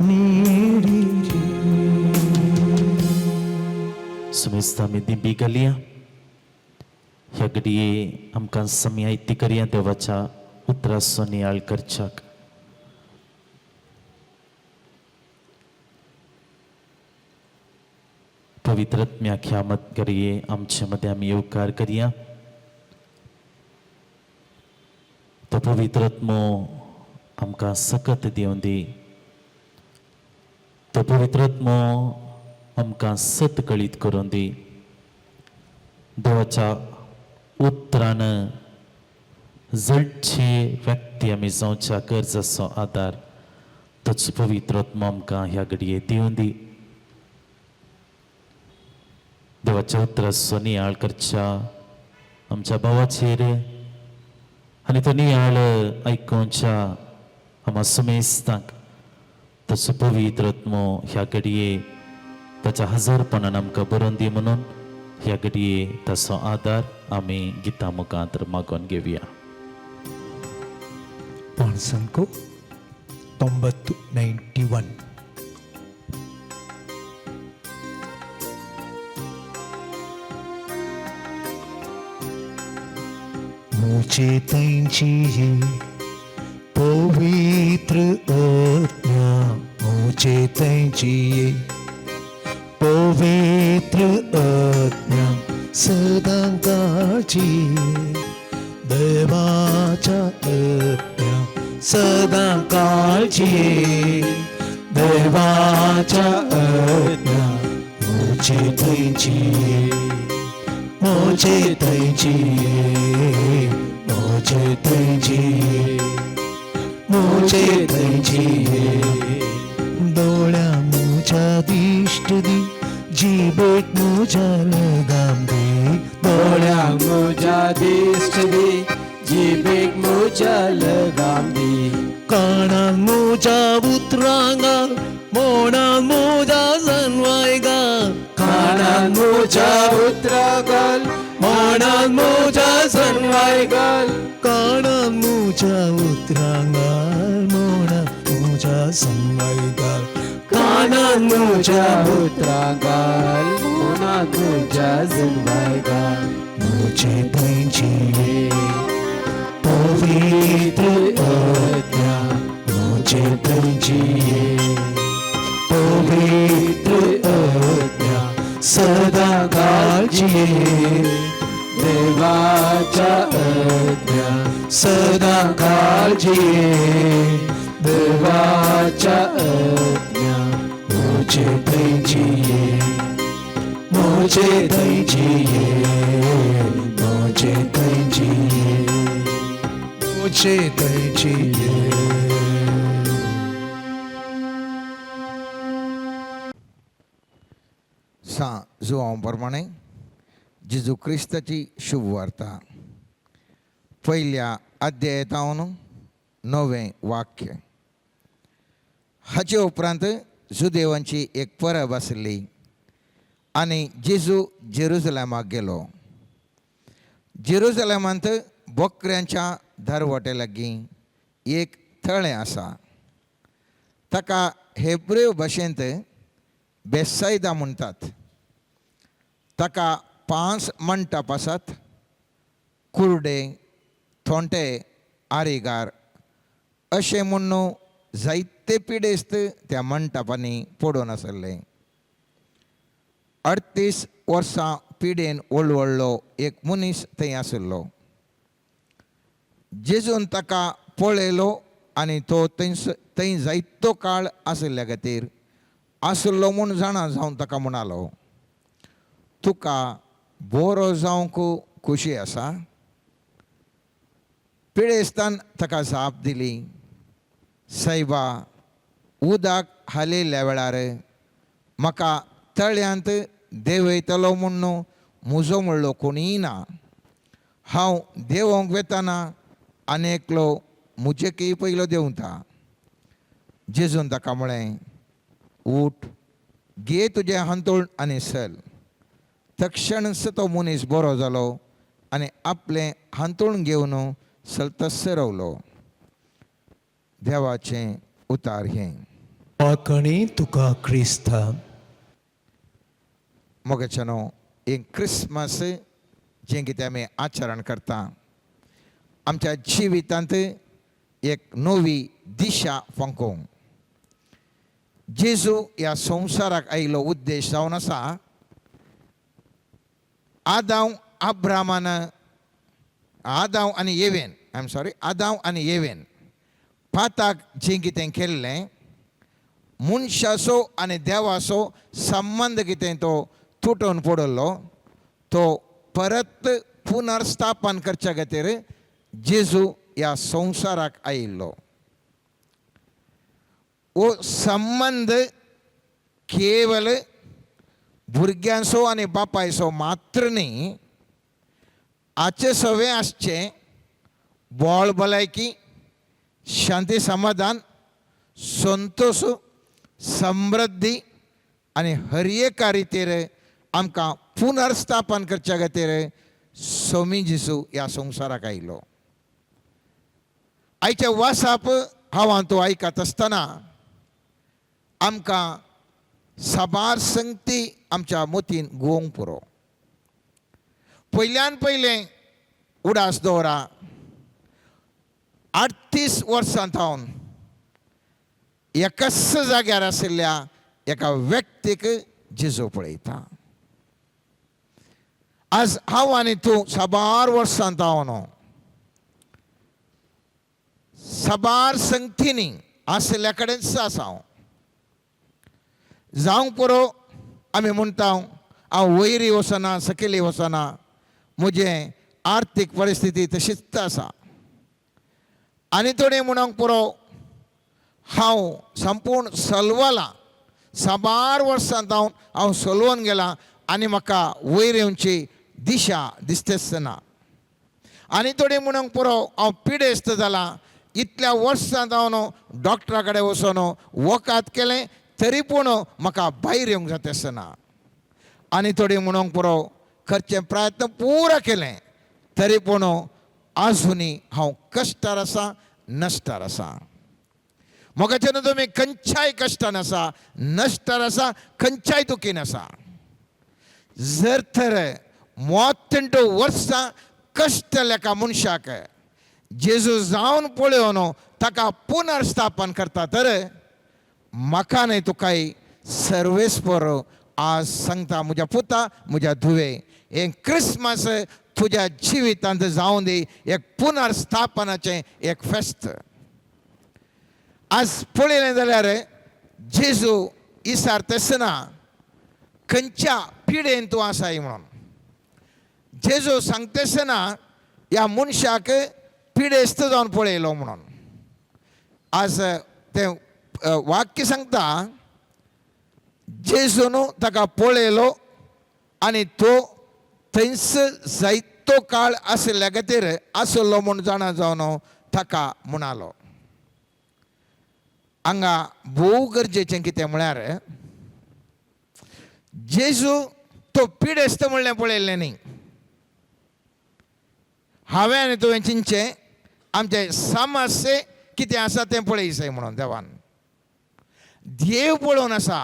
ನೀಡಿರಿ. सुमेस्ता आमी दिंबी घालया. ह्या घडये आमकां समय आयती करया देवाच्या उतराचो नियाळ करच्याक. पवित्र आत्म्याक ह्या मत घडये आमचे मदें आमी येवकार करया. तो पवित्र आत्मो आमकां सकत दिवन दी. तो पवित्र आत्मो आमकां सत कळीत करून दी. देवाच्या उतरान जळचे व्यक्ती आमी जावच्या गरजाचो आदार तोच पवित्र आत्मो आमकां ह्या घडये दिवन दी. देवाच्या उतराचो नियाळ करच्या आमच्या भावाचेर आनी तो नियाळ आयकोवच्या आमा सुमेस्तांक तसो पवित्र आत्मो ह्या घडये ताच्या हजारपणान आमकां बरोवन दी म्हणून ह्या घडये ताचो आदार आमी गितां मुखार मागोवन घेवया. ಪಾಣಸಂಕು 90 91. मुझे तैंची पवित्र आत्मा, मुझे तैंची पवित्र आत्मा, सदां काळजी देवाच्या आत्म्या, सदां काळजी देवाच्या आत्म्या, मुझे तैंची, मुझे तैंची, मुझे तैंची, मुझे तैंची. दोळ्या मुझ्या दिश्ट दी, जिबेक मुझ्या लगाम दी, दोळ्या मुझ्या दिश्ट दी, जिबेक मुझ्या लगाम दी, कानान मुझ्या उतरां घाल, मोणान मुझ्या जनवाय घाल, कानान मुझ्या उतरां घाल, मोणान मुझ्या जनवाय घाल, कानान मुझ्या उतरां घाल, मोणान मुझ्या जनवाय घाल, कानान मुझ्या उतरां घाल, मोणान मुझ्या जनवाय घाल, मुझे तैंची पवित्र आत्मा, मुझे तैंची पवित्र आत्मा, सदा काळजी देवाच्या आज्ञा, सदा काळजी देवाच्या आज्ञा, मुझे तैंची, मुझे तैंची, मुझे तैंची, मुझे थंयची ये. सा जुवांव प्रमाणे जेजू क्रिस्ताची शुभ वार्ता पयल्या अध्यायतावन 9वें वाक्य. हाचे उपरांत जुदेवांची एक परब आसली आनी जेजू जेरुजलेमाक गेलो. जेरुजलेमांत बोकऱ्यांच्या दरवटे लागीं एक तळें आसा, ताका हेब्रेव भाशेंत बेसायदा म्हणटात. ताका 5 मंटप आसात. कुर्डे, थोंटे, आरेगार अशें म्हूण जायते पिडेस्त त्या मंटपांनी पडून आसले. 38 वर्सां पिडेन वळवळ्ळो एक मनीस थंय आशिल्लो. जेजून ताका पळयलो आनी तो थंय जायतो काळ आशिल्ल्या खातीर आशिल्लो म्हूण जाणा जावन ताका म्हणालो, तुका बरो जावंक खुशी आसा? पिडेस्तान ताका जाप दिली, सायबा, उदक हालयल्ल्या वेळार म्हाका तळ्यांत देंवयतलो म्हूण म्हजो म्हणलो कोणीय ना. हांव देंवोंक वेताना आनी एकलो म्हजेकय पयलो देंवता. जेजून ताका म्हळें, उठ, घे तुजें हांतूण आनी सल. तक्षणच तो मनीस बरो जालो आनी आपलें हांतूण घेवन सलतस रावलो. देवाचें उतार हें. वाकणी तुका क्रिस्ता. मोगाच्यानो, एक क्रिसमस जें कितें आमी आचरण करता आमच्या जिवितांत एक नवी दिशा फांकोवंक. जेजू ह्या संवसाराक आयिल्लो उद्देश जावन आसा आदांव अब्रामान, आदांव आनी येवेन, I am sorry, आदांव आनी येवेन पाताक जें कितें केल्लें, मनशाचो आनी देवाचो संबंद कितें तो तुटोवन पडिल्लो, तो परत पुनर्स्थापन करच्या खातीर जेजू ह्या संवसाराक आयिल्लो. हो संबंद केवल भुरग्यांचो आनी बापायचो मात्र न्ही, आचे सवे आसचें बोळ भलायकी, शांती, समाधान, संतोष, समृद्धी आनी हर एका रितीर आमकां पुनर्स्थापन करच्या खातीर सोमी जेजू ह्या संवसाराक आयलो. आयचें वासाप हांव तूं आयकत आसतना आमकां साबार संगती आमच्या मतीन गोवंक पुरो. पयल्यान पयलें उडास दवरा, 38 वर्सां थावन एकाच जाग्यार आशिल्ल्या एका व्यक्तीक जेजू पळयता. आज हांव आनी तूं साबार वर्सां थावन साबार संगतींनी आशिल्ल्या कडेनच आसा हांव. जावंक पुरो आमी म्हणटा हांव वयरी वचना, सकयली वचना, म्हजें आर्थीक परिस्थिती तशीच आसा. आनी थोडे म्हणूंक पुरो हांव संपूर्ण सलवलां, साबार वर्सां जावन हांव सलवून गेलां आनी म्हाका वयर येवची दिशा दिसतेच ना. आनी थोडे म्हणूंक पुरो हांव पिडेस्त जालां, इतल्या वर्सां जावन डॉक्टरा कडेन वचून वखद केलें तरी पूण म्हाका भायर येवंक जाता आसना. आनी थोडी म्हणूंक पुरो करचें प्रयत्न पुरा केलें तरी पूण आजुनी हांव कश्टार आसा, नश्टार आसा. मोगाच्यान तुमी खंयच्याय कश्टान आसा, नश्टार आसा, खंयच्याय दुखीन आसा. जर तर 38 वर्सां कश्ट लेखा मनशाक जेजू जावन पळोवन ताका पुनर्स्थापन करता तर म्हाका न्हय तुकाय सर्वेस्पर आज सांगता, म्हज्या पुता, म्हज्या धुवे, हें क्रिसमस तुज्या जिवितांत जावं दी एक पुनर्स्थापनाचें एक फेस्त. आज पळयलें जाल्यार जेजू इसारतना खंयच्या पिडेन तूं आसाय म्हणून जेजू सांगतासतना ह्या मनशाक पिडेस्त जावन पळयलो म्हणून. आज तें वाक्य सांगता, जेजून ताका पळयलो आनी तो थंयच जायतो काळ आशिल्ल्या खातीर आसलो म्हूण जाणा जावन ताका म्हणालो. हांगा भोव गरजेचें कितें म्हळ्यार जेजू तो पिडेस्त म्हणलें पळयल्लें न्ही. हांवें आनी तुवें चिंतचें आमचें समस्ये कितें आसा तें पळयचें म्हणून देवान देव पळोवन आसा.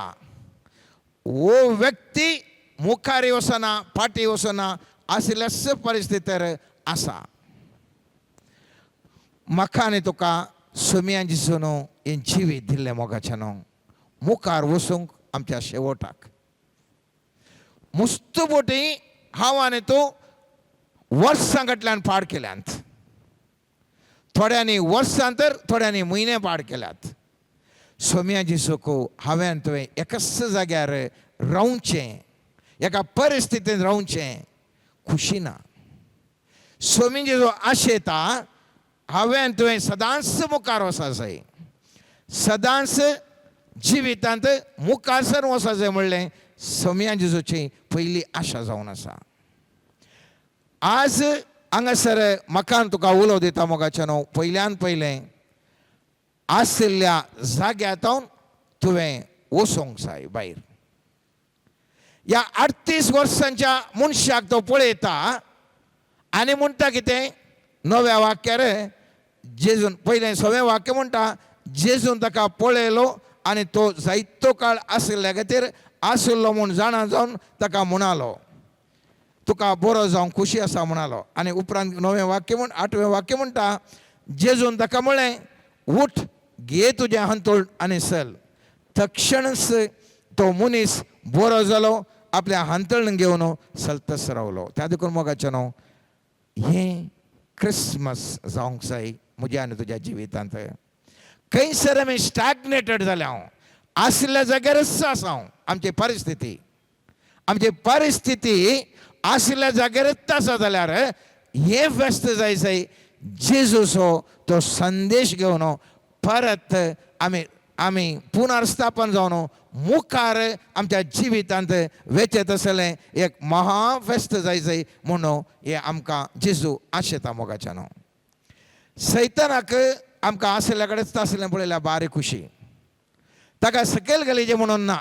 हो व्यक्ती मुखार वचना फाटीं वचना आशिल्ल्याच परिस्थितीर आसा. म्हाका आनी तुका सोमयान जेजून हें जिवीत दिल्लें मोगाचें न्हू मुखार वचूंक आमच्या शेवटाक मुस्त बोटी हांव आनी तूं वर्सां फाटल्यान पाड केल्यांत. थोड्यांनी वर्सां तर थोड्यांनी म्हयने पाड केल्यात. सोमया जेजूक हांवें आनी तुवें एकाच जाग्यार रावचें, एका परिस्थितींत रावचें खुशी ना. सोमी जेजू आशेता हांवें आनी तुवें सदांच मुखार वचूंक जाय, सदांच जिवितांत मुखार सर वचूंक जाय म्हणलें सोमया जेजूची पयली आशा जावन आसा. आज हांगासर म्हाका तुका उलो दिता मोगाचें न्हू, पयल्यान पयलें आशिल्ल्या जाग्यांतून तुवें वचूंक जाय भायर. ह्या 38 वर्सांच्या मनशाक तो पळयता आनी म्हणटा कितें नव्या वाक्यार जेजून पयलें सवें वाक्य म्हणटा जेजून ताका पळयलो आनी तो जायतो काळ आशिल्ल्या खातीर आशिल्लो म्हूण जाणा जावन ताका म्हणालो तुका बरो जावंक खुशी आसा म्हणालो. आनी उपरांत नवें वाक्य म्हण आठवें वाक्य म्हणटा जेजून ताका म्हळें उठ घे तुजें हांतोळ आनी चल. तक्षणच तो मनीस बरो जालो, आपल्या हांतळण घेवन चलतच रावलो. त्या देखून मोगाचें न्हू हें क्रिसमस जावंक जाय म्हज्या आनी तुज्या जिवितांत. खंयसर आमी स्टॅग्नेटेड जाल्या, हांव आशिल्ल्या जाग्यारच आसा हांव. आमची परिस्थिती, आमची परिस्थिती आशिल्ल्या जाग्यारच आसा जाल्यार हें फेस्त जाय जाय जेजूचो तो संदेश घेवन परत आमी आमी पुनर्स्थापन जावन मुखार आमच्या जिवितांत वेचेत आसलें एक महाफेस्त जाय जाय म्हणून हें आमकां जेजू आशेता मोगाच्यान. सैतानाक आमकां आशिल्ल्या कडेच आशिल्लें पळयल्यार बारी खुशी, ताका सकयल घालीचें म्हणून ना,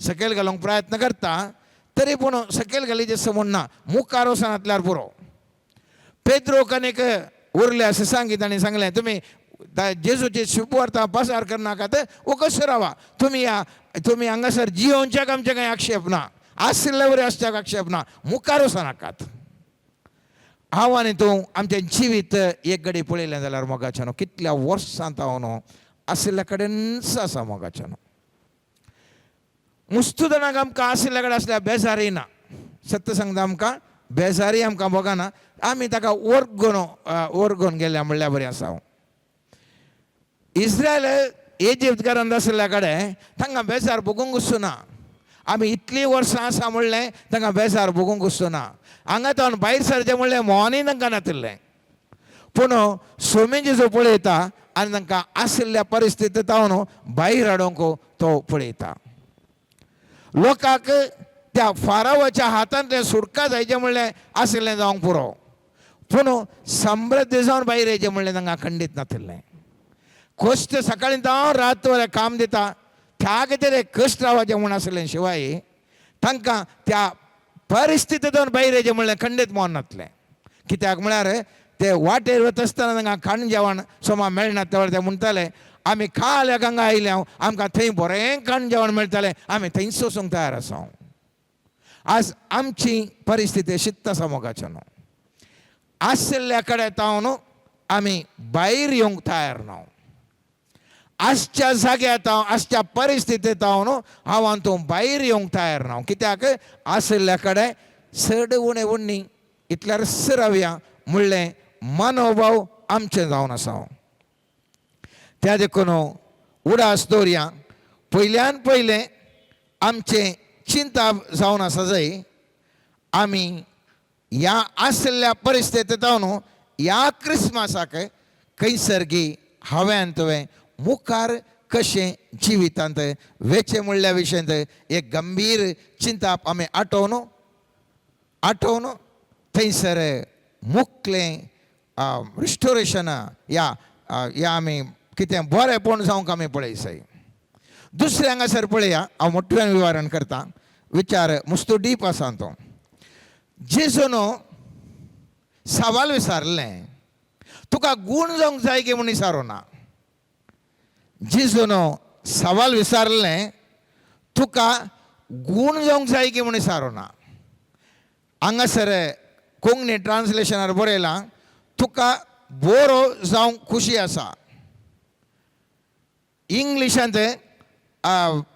सकयल घालूंक प्रयत्न करता तरी पूण सकयल घालीचें अशें म्हूण ना, मुखार वचनातल्यार पुरो. पेद्रोक आनीक उरले अशें सांगीत आनी सांगलें तुमी जेजूची शुभवार्ता प्रसार करनाकात, वकस रावा तुमी ह्या तुमी हांगासर जियोवच्याक आमचें कांय आक्षेप ना, आशिल्ले वरी आसच्याक आक्षेप ना, मुखार वचनाकात. हांव आनी तूं आमचें जिवीत एक घडी पळयलें जाल्यार मोगाचें न्हू कितल्या वर्सांत हांव न्हू आशिल्ल्या कडेनच आसा मोगाचें न्हू. मुस्तू जाणांक आमकां आशिल्ल्या कडेन आसल्यार बेजारी ना, सत्य सांगता आमकां बेजारी आमकां भोगना, आमी ताका वर्गून वर्गून गेल्या म्हणल्यार बरें आसा. हांव इस्रायल इजिप्त घरांत आशिल्ल्या कडेन तांकां बेजार भोगूंक वचना, आमी इतलीं वर्सां आसा म्हणलें तांकां बेजार भोगूंक वचना. हांगा तावन भायर सरचें म्हणलें मोनूय तांकां नातिल्लें, पूण सोमी जेजू पळयता आनी तांकां आशिल्ल्या परिस्थितींत तावन भायर हाडूंक तो पळयता. लोकांक त्या फारावाच्या हातांतलें सुटका जायचें म्हणलें आशिल्लें जावंक पुरो, पूण समृद्ध जावन भायर येयचें म्हणलें तांकां खंडीत नातिल्लें. कश्ट सकाळीं जावं रात वरें काम दिता त्या खातीर एक कश्ट रावपाचें म्हूण आसलें शिवाय तांकां त्या परिस्थितींतून भायर येयचें म्हणलें खंडीत मन नातलें. कित्याक म्हळ्यार ते वाटेर वता आसतना तांकां खाण जेवण सोमा मेळना त्या वेळार ते म्हणटाले आमी काल हांगा आयले हांव आमकां थंय बरें खाण जेवण मेळटालें, आमी थंयच वचूंक तयार आसा. आज आमची परिस्थिती अशीच आसा मोगाचें न्हू, आशिल्ल्या कडेन तावन आमी भायर येवंक तयार ना. आजच्या जाग्यार हांव आजच्या परिस्थितींत हांव हांव आनी तूं भायर येवंक तयार ना. कित्याक आशिल्ल्या कडेन चड उणें उण्णी इतल्यारच रावया म्हणलें मनोभाव आमचें जावन आसा. त्या देखून उडास दवरया पयल्यान पयलें आमचें चिंता जावन आसा जाय आमी ह्या आशिल्ल्या परिस्थितींत ह्या क्रिसमसाक खंयसर गी हांवें तुवें मुखार कशें जिवितांत वेचें म्हणल्या विशयांत एक गंभीर चिंताप आमी आठोवन आठोवन थंयसर मुखलें रिस्टोरेशन ह्या ह्या आमी कितें बरेंपण जावंक आमी पळयसाय. दुसरें हांगासर पळया, हांव मोठ्यान विवरण करता, विचार मुस्तो डीप आसा तो. जेजून सवाल विचारलें, तुका गूण जावंक जाय की म्हूण विचारूं ना. जेजून सवाल विचारलें, तुका गूण जावंक जाय की म्हूण विचारूं ना. हांगासर कोंकणी ट्रान्सलेशनार बरयलां, तुका बरो जावंक खुशी आसा. इंग्लिशांत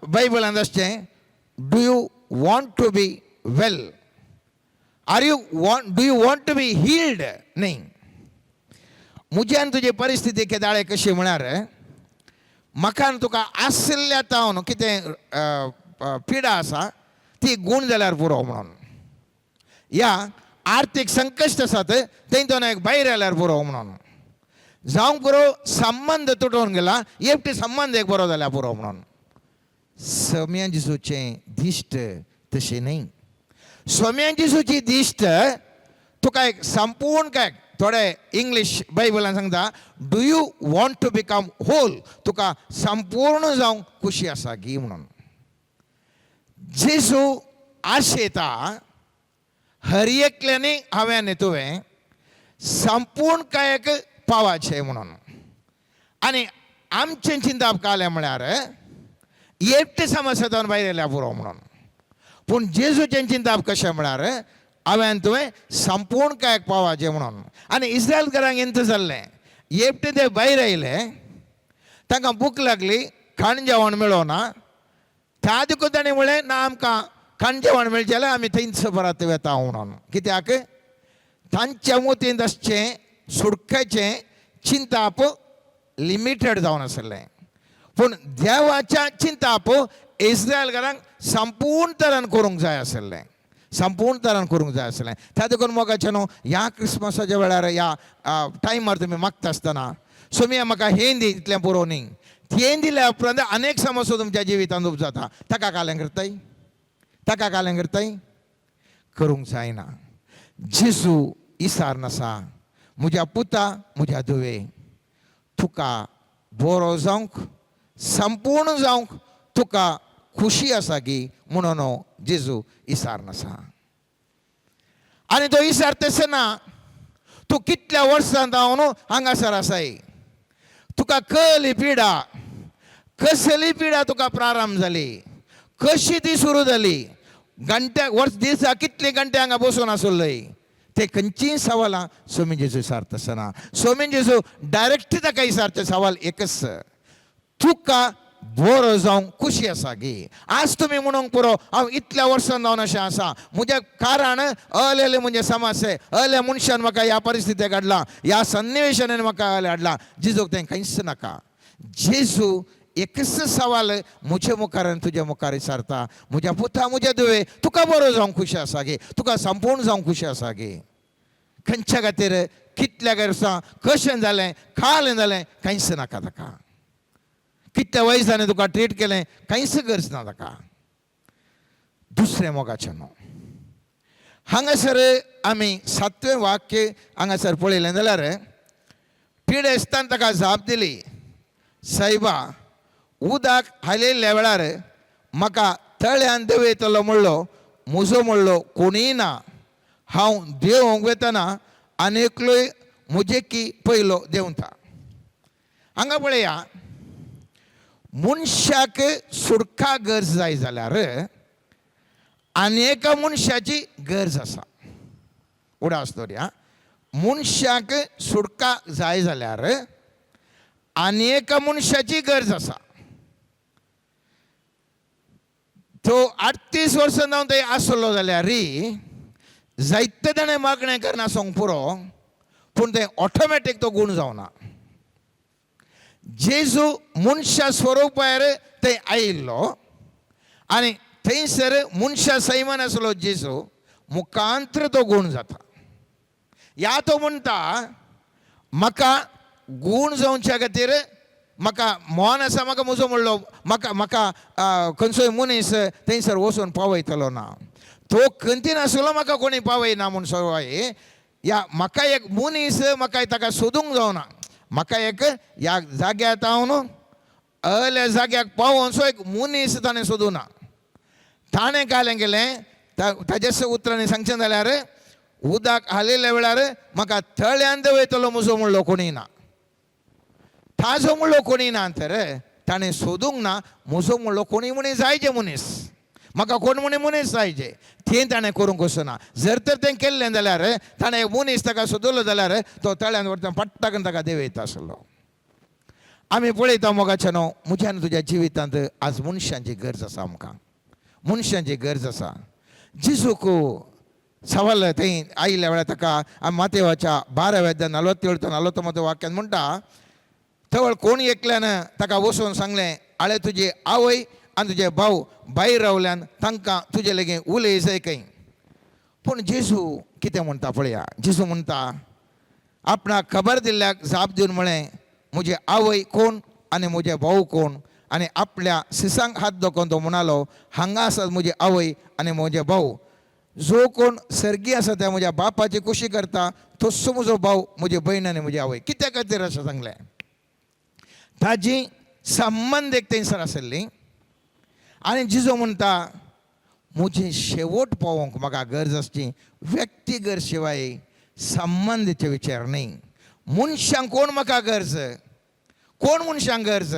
बायबलांत आसचें, do you want to be well, are you want, do you want to be healed? न्ही. म्हजी आनी तुजी परिस्थिती केदाळे कशी म्हळ्यार, म्हाका आनी तुका आशिल्ल्या तावन कितें पिडा आसा ती गूण जाल्यार पुरो म्हणून, या आर्थीक संकश्ट आसात तेंतून एक भायर आयल्यार पुरो म्हणून, जावंक पुरो संबंद तुटोवन गेला एकटे संबंद एक बरो जाल्यार पुरो म्हणून. सम्या जेजूचें दिश्ट तशें न्ही. सोम्या जेजूची दिश्ट तुका एक संपूर्ण काय थोडे इंग्लीश बायबलान सांगता, do you want to become whole, तुका संपूर्ण जावंक खुशी आसा गी म्हणून. जेजू आशेता हर एकल्यानी हांवें आनी तुवें संपूर्ण कायक पावाचें म्हणून. आनी आमचें चिंताप कालें म्हळ्यार एकटें समस्या जावन भायर येयल्या पुरो म्हणून. पूण जेजूचें चिंताप कशें म्हळ्यार हांवें तुवें संपूर्ण कायक पावाचें म्हणून. आनी इस्रायलकारांक इंत जाल्लें, एकटें ते भायर आयले, तांकां भूक लागली, खाण जेवण मेळोना. त्या देखून ताणें म्हणलें, ना आमकां खाण जेवण मेळचें जाल्यार आमी थंयच परत वेता म्हणून. कित्याक तांच्या मतींत आसचें सुटकेचें चिंताप लिमिटेड जावन आसलें, पूण देवाच्या चिंताप इस्रायलकारांक संपूर्ण तरान करूंक जाय आसलें, संपूर्ण तरान करूंक जाय आसलें. त्या देखून मोगाचें न्हू ह्या क्रिसमसाच्या वेळार ह्या टायमार तुमी मागता आसतना सोमिया म्हाका हें दी इतलें पुरो न्ही, तें दिल्या उपरांत अनेक समस्या तुमच्या जिवितांत उपजाता. ताका कालें करताय, ताका कालें करताय, करूंक जायना. जेजू इसार नासा, म्हज्या पुता म्हज्या धुवे, तुका बरो जावंक संपूर्ण जावंक तुका खुशी आसा की म्हणून जेजू इसार नासा. आनी तो इसार तशें ना, तूं कितल्या वर्सां जावन हांगासर आसाय, तुका कसली पिडा, कसली पिडा तुका प्रारंभ जाली, कशी ती सुरू जाली, घंट्या वर्स दिसा कितले घंटे हांगा बसून आसलोय, ते खंयचीय सवालां सोमी जेजू विचारता आसतना सोमी जेजू डायरेक्ट ताका विचारचें सवाल एकच, तुका बरो जावंक खुशी आसा गी. आज तुमी म्हणूंक पुरो हांव इतल्या वर्सां जावन अशें आसा, म्हजें कारण अलेले म्हजें समस्या, अले मनशान म्हाका ह्या परिस्थितीक हाडला, ह्या सन्निवेशान म्हाका अले हाडला. जेजूक तें कांयच नाका. जेजू एकच सवाल म्हजे मुखार आनी तुज्या मुखार विचारता, म्हज्या पुता म्हज्या धुवे, तुका बरो जावंक खुशी आसा गे, तुका संपूर्ण जावंक खुशी आसा गे. खंयच्या खातीर कितल्या वर्सां कशें जालें कालें जालें कांयच नाका ताका. कितल्या वयसांनी तुका ट्रीट केलें कांयच गरज ना ताका. दुसरें मोगाचें न्हू हांगासर आमी सातवें वाक्य हांगासर पळयलें जाल्यार पिडेस्तान ताका जाप दिली, सायबा उदक हालयल्ल्या वेळार म्हाका तळ्यान देंवयतलो म्हणलो म्हजो म्हणलो कोणूय ना, हांव देंवोंक वेतना आनी एकलोय म्हजे की पयलो देंवता. हांगा पळया, मनशाक सुटका गरज जाय जाल्यार आनी एका मनशाची गरज आसा. उडास दवरया, मनशाक सुटका जाय जाल्यार आनी एका मनशाची गरज आसा. तो 38 वर्सां जावन थंय आसलो जाल्यार जायते ताणें मागणें करना आसूंक पुरो, पूण तें ऑटोमॅटीक तो गूण जावना. जेजू मनशा स्वरुपार थंय आयिल्लो आनी थंयसर मनशा सैमान आसलो जेजू मुखांत्र तो गूण जाता. ह्या तो म्हणटा म्हाका गूण जावच्या खातीर म्हाका मोन आसा, म्हाका म्हजो म्हणलो म्हाका म्हाका खंयचोय मनीस थंयसर वचून पावयतलो ना. तो खंतीन आसलो म्हाका कोणी पावयना म्हूण सवाय या म्हाका एक मनीस म्हाका ताका सोदूंक जावना, म्हाका एक ह्या जाग्यार हांव अल्या जाग्याक पावोवचो एक मनीस ताणें सोदूना. ताणें कालें केलें ताजेच उतरांनी सांगचें जाल्यार उदक हालयल्या वेळार म्हाका तळ्यांत वयतलो म्हजो म्हणलो कोणी ना, ताजो म्हणलो कोणी ना. तर ताणें सोदूंक ना म्हजो म्हणलो कोणी म्हणी जायचे मनीस, म्हाका कोण म्हणी मनीस जायचे, तें ताणें करूंक वचना. जर तर तें केल्लें जाल्यार ताणें एक मनीस ताका सोदलो जाल्यार तो तळ्यांत व्हरता पट्टाकन ताका देंवयता आसलो. आमी पळयता मोगाचे न्हू, म्हज्या आनी तुज्या जिवितांत आज मनशांची गरज आसा, आमकां मनशांची गरज आसा. जेजूक सवाल थंय आयिल्ल्या वेळार ताका आमी मातेवाच्या 12व्या अध्याय 47 ते 49 वाक्यान म्हणटा, तवळ कोण एकल्यान ताका वचून सांगलें, आळे तुजी आवय आनी तुजे भाव भायर रावल्यान तांकां तुजे लागीं उलय जाय खंय. पूण जेजू कितें म्हणटा पळया, जेजू म्हणटा आपणाक खबर दिल्ल्याक जाप दिवन म्हळें, म्हजी आवय कोण आनी म्हजे भाव कोण? आनी आपल्या सिसांक हात दाखोवन तो म्हणालो, हांगा आसात म्हजी आवय आनी म्हजे भाव. जो कोण सर्गी आसा त्या म्हज्या बापाची खुशी करता तसो म्हजो भाव, म्हजी भयण आनी म्हजी आवय. कित्या खातीर अशें सांगलें? ताजी संबंद एक थंयसर आशिल्ली. आनी जिजो म्हणटा म्हजी शेवट पावोवंक म्हाका गरज आसची व्यक्ती गरज शिवाय संबंदीचे विचार न्ही. मनशांक कोण म्हाका गरज, कोण मनशांक गरज,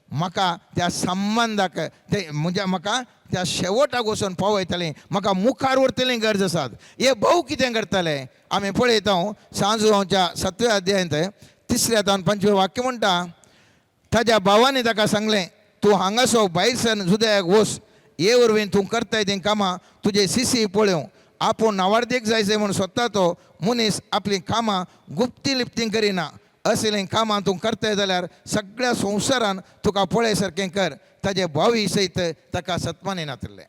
म्हाका त्या संबंदाक ते म्हज्या म्हाका त्या शेवटाक वचून पावयतलें, म्हाका मुखार व्हरतलें गरज आसात. हे भोव कितें करतले आमी पळयता. सांजवाच्या 7व्या अध्यायांत 3ऱ्या तावन 5वें वाक्य म्हणटा, ताज्या भावांनी ताका सांगलें, तूं हांगासो भायर सर जुदयाक वच, हे वरवीं तूं करताय तीं कामां तुजे सिसी पळोवं. आपूण नावार्दीक जायचे म्हूण सोदता तो मनीस आपलीं कामां गुप्ती लिप्ती करिना. असलीं कामां तूं करताय जाल्यार सगळ्या संवसारान तुका पळय सारकें कर. ताजे भावी सयत ताका सत्मानी नातिल्लें.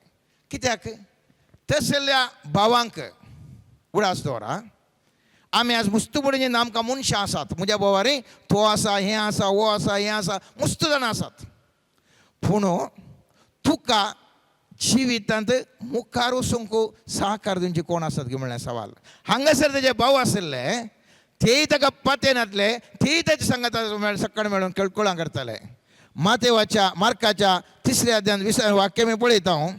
कित्याक तसल्या भावांक उडास दवरा. आमी आज मुस्तुबडीन आमकां मनशां आसात, म्हज्या भावारी तो आसा, हें आसा, हो आसा, हें आसा, मुस्त जाणां आसात. पूण तुका जिवितांत मुखार वचूंक सहकार दिवचे कोण आसात की म्हणल्यार सवाल. हांगासर तेजे भाव आशिल्ले तेय ताका पाते नातले, तेय ताचे सांगात सकाळ मेळून कळकळां करताले. मातेवाच्या मार्काच्या 3ऱ्या अध्यायांत 20 वाक्य मी पळयता हांव.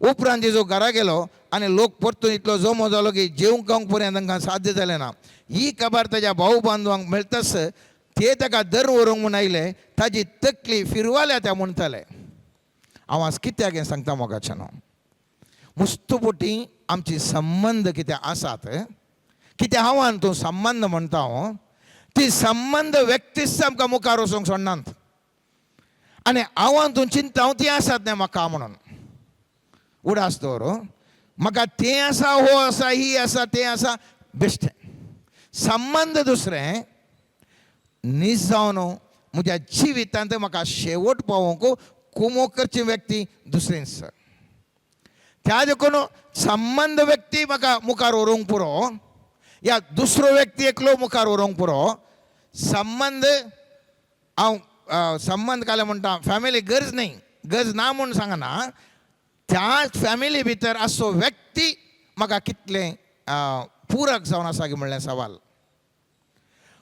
उपरांत जेजू घरा गेलो आनी लोक परतून इतलो जमो जालो की जेवंक खावंक पर्यंत तांकां साध्य जालें ना. ही खबर ताज्या भाव बांधवांक मेळटाच ते ताका दर व्हरूंक म्हूण आयले. ताजी तकली फिरवाल्या त्या म्हणटाले. हांव आज कित्याक हें सांगता मोगाच्यान, मुस्तुपोटी आमची संबंद कितें आसात, कितें हांव तूं संबंद म्हणटा हांव, ती संबंद व्यक्तीच आमकां मुखार वचूंक सोडनात. आनी हांव तूं चिंता हांव ती आसात न्ही म्हाका म्हणून उडास दवर, म्हाका तें आसा, हो आसा, ही आसा, तें आसा, बेश्टें संबंद दुसरें नीज जावन म्हज्या जिवितांत म्हाका शेवट पावोवंक कुमो करची व्यक्ती दुसरेंच. त्या देखून संबंद व्यक्ती म्हाका मुखार व्हरूंक पुरो, या दुसरो व्यक्ती एकलो मुखार व्हरूंक पुरो. संबंद हांव संबंद काले म्हणटा फॅमिली गरज न्ही, गरज ना म्हूण सांगना. त्या फॅमिली भितर आसचो व्यक्ती म्हाका कितलें पुरक जावन आसा की म्हणलें सवाल.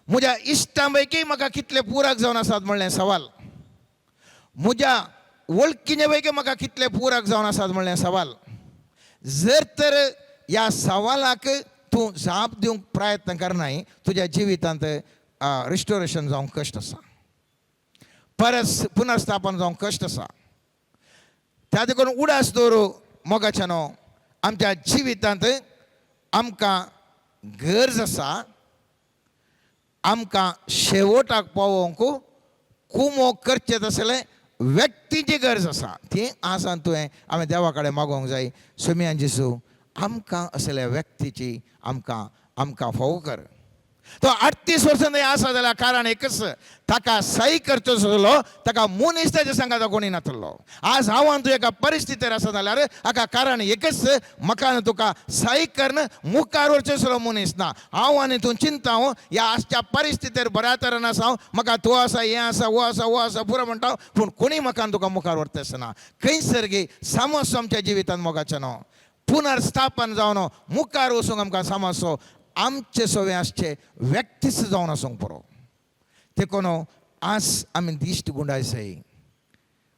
म्हज्या इश्टां पैकी म्हाका कितले पुरक जावन आसात म्हणलें सवाल. म्हज्या वळखीचे पैकी म्हाका कितले पुरक जावन आसात म्हणलें सवाल. जर तर ह्या सवालाक तूं जाप दिवंक प्रयत्न करनाय तुज्या जिवितांत रिस्टोरेशन जावंक कश्ट आसा, परत पुनर्स्थापन जावंक कश्ट आसा. त्या देखून उडास दवरू मोगाच्या न्हू, आमच्या जिवितांत आमकां गरज आसा, आमकां शेवटाक पावोवंक कुमो करचें तसलें व्यक्तीची गरज आसा. ती आसा तुवें आमी देवा कडेन मागोवंक जाय, सोमियान जेजू आमकां असल्या व्यक्तीची आमकां आमकां फावो कर. तो 38 वर्सां थंय आसा जाल्यार कारण एकच, ताका सही करचो आसलो, ताका मनीस ताच्या सांगाता कोणी नातलो. आज हांव आनी तूं एका परिस्थितीर आसा जाल्यार हाका कारण एकच, म्हाका आनी तुका सही करून मुखार वचचो आसलो मनीस ना. हांव आनी तूं चिंता हांव ह्या आजच्या परिस्थितीर बऱ्या तरेन आसा, हांव म्हाका तूं आसा, हें आसा, वो आसा, वो आसा पुरो म्हणटा, पूण कोणी म्हाका आनी तुका मुखार व्हरता आसना. खंयसर गी समस्या आमच्या जिवितांत मोगाचें न्हू पुनर्स्थापन जावन मुखार वचूंक आमकां समजचो आमचे सवे आसचे व्यक्तीच जावन आसूंक पुरो. देखून आज आमी दिश्ट गुंडायसय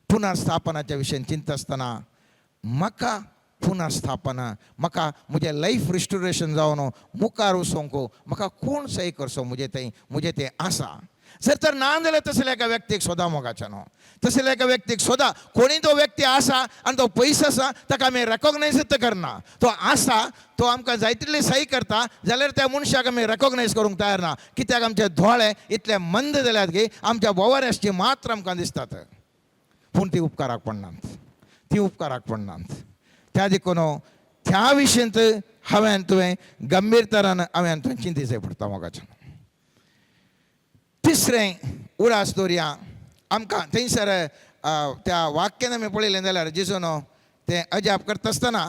पुनर्स्थापनाच्या विशयान चिंता आसतना म्हाका पुनर्स्थापना, म्हाका म्हजें लायफ रिस्टोरेशन जावन मुखार वचूंक म्हाका कोण सही करचो म्हजें थंय म्हजें तें आसा. जर तर ना जाल्यार तसल्या एका व्यक्तीक सोदा मोगाचें न्हू, तसल्या एका व्यक्तीक सोदा. कोणी तो व्यक्ती आसा आनी तो पयस आसा ताका आमी रेकोगनायजूच करना, तो आसा तो आमकां जाय तितली सही करता जाल्यार त्या मनशाक आमी रेकोगनायज करूंक तयार ना. कित्याक आमचे दोळे इतले मंद जाल्यात की आमच्या बोवार आसची मात्र आमकां दिसतात, पूण ती उपकाराक पडनात, ती उपकाराक पडनात. त्या देखून त्या विशयंत हांवें तुवें गंभीरतरान हांवें तुवें चिंतीचें पडटा मोगाचें. तिसरें उडास दवरया आमकां थंयसर त्या वाक्यान आमी पळयलें जाल्यार जेजून तें अजाप करता आसतना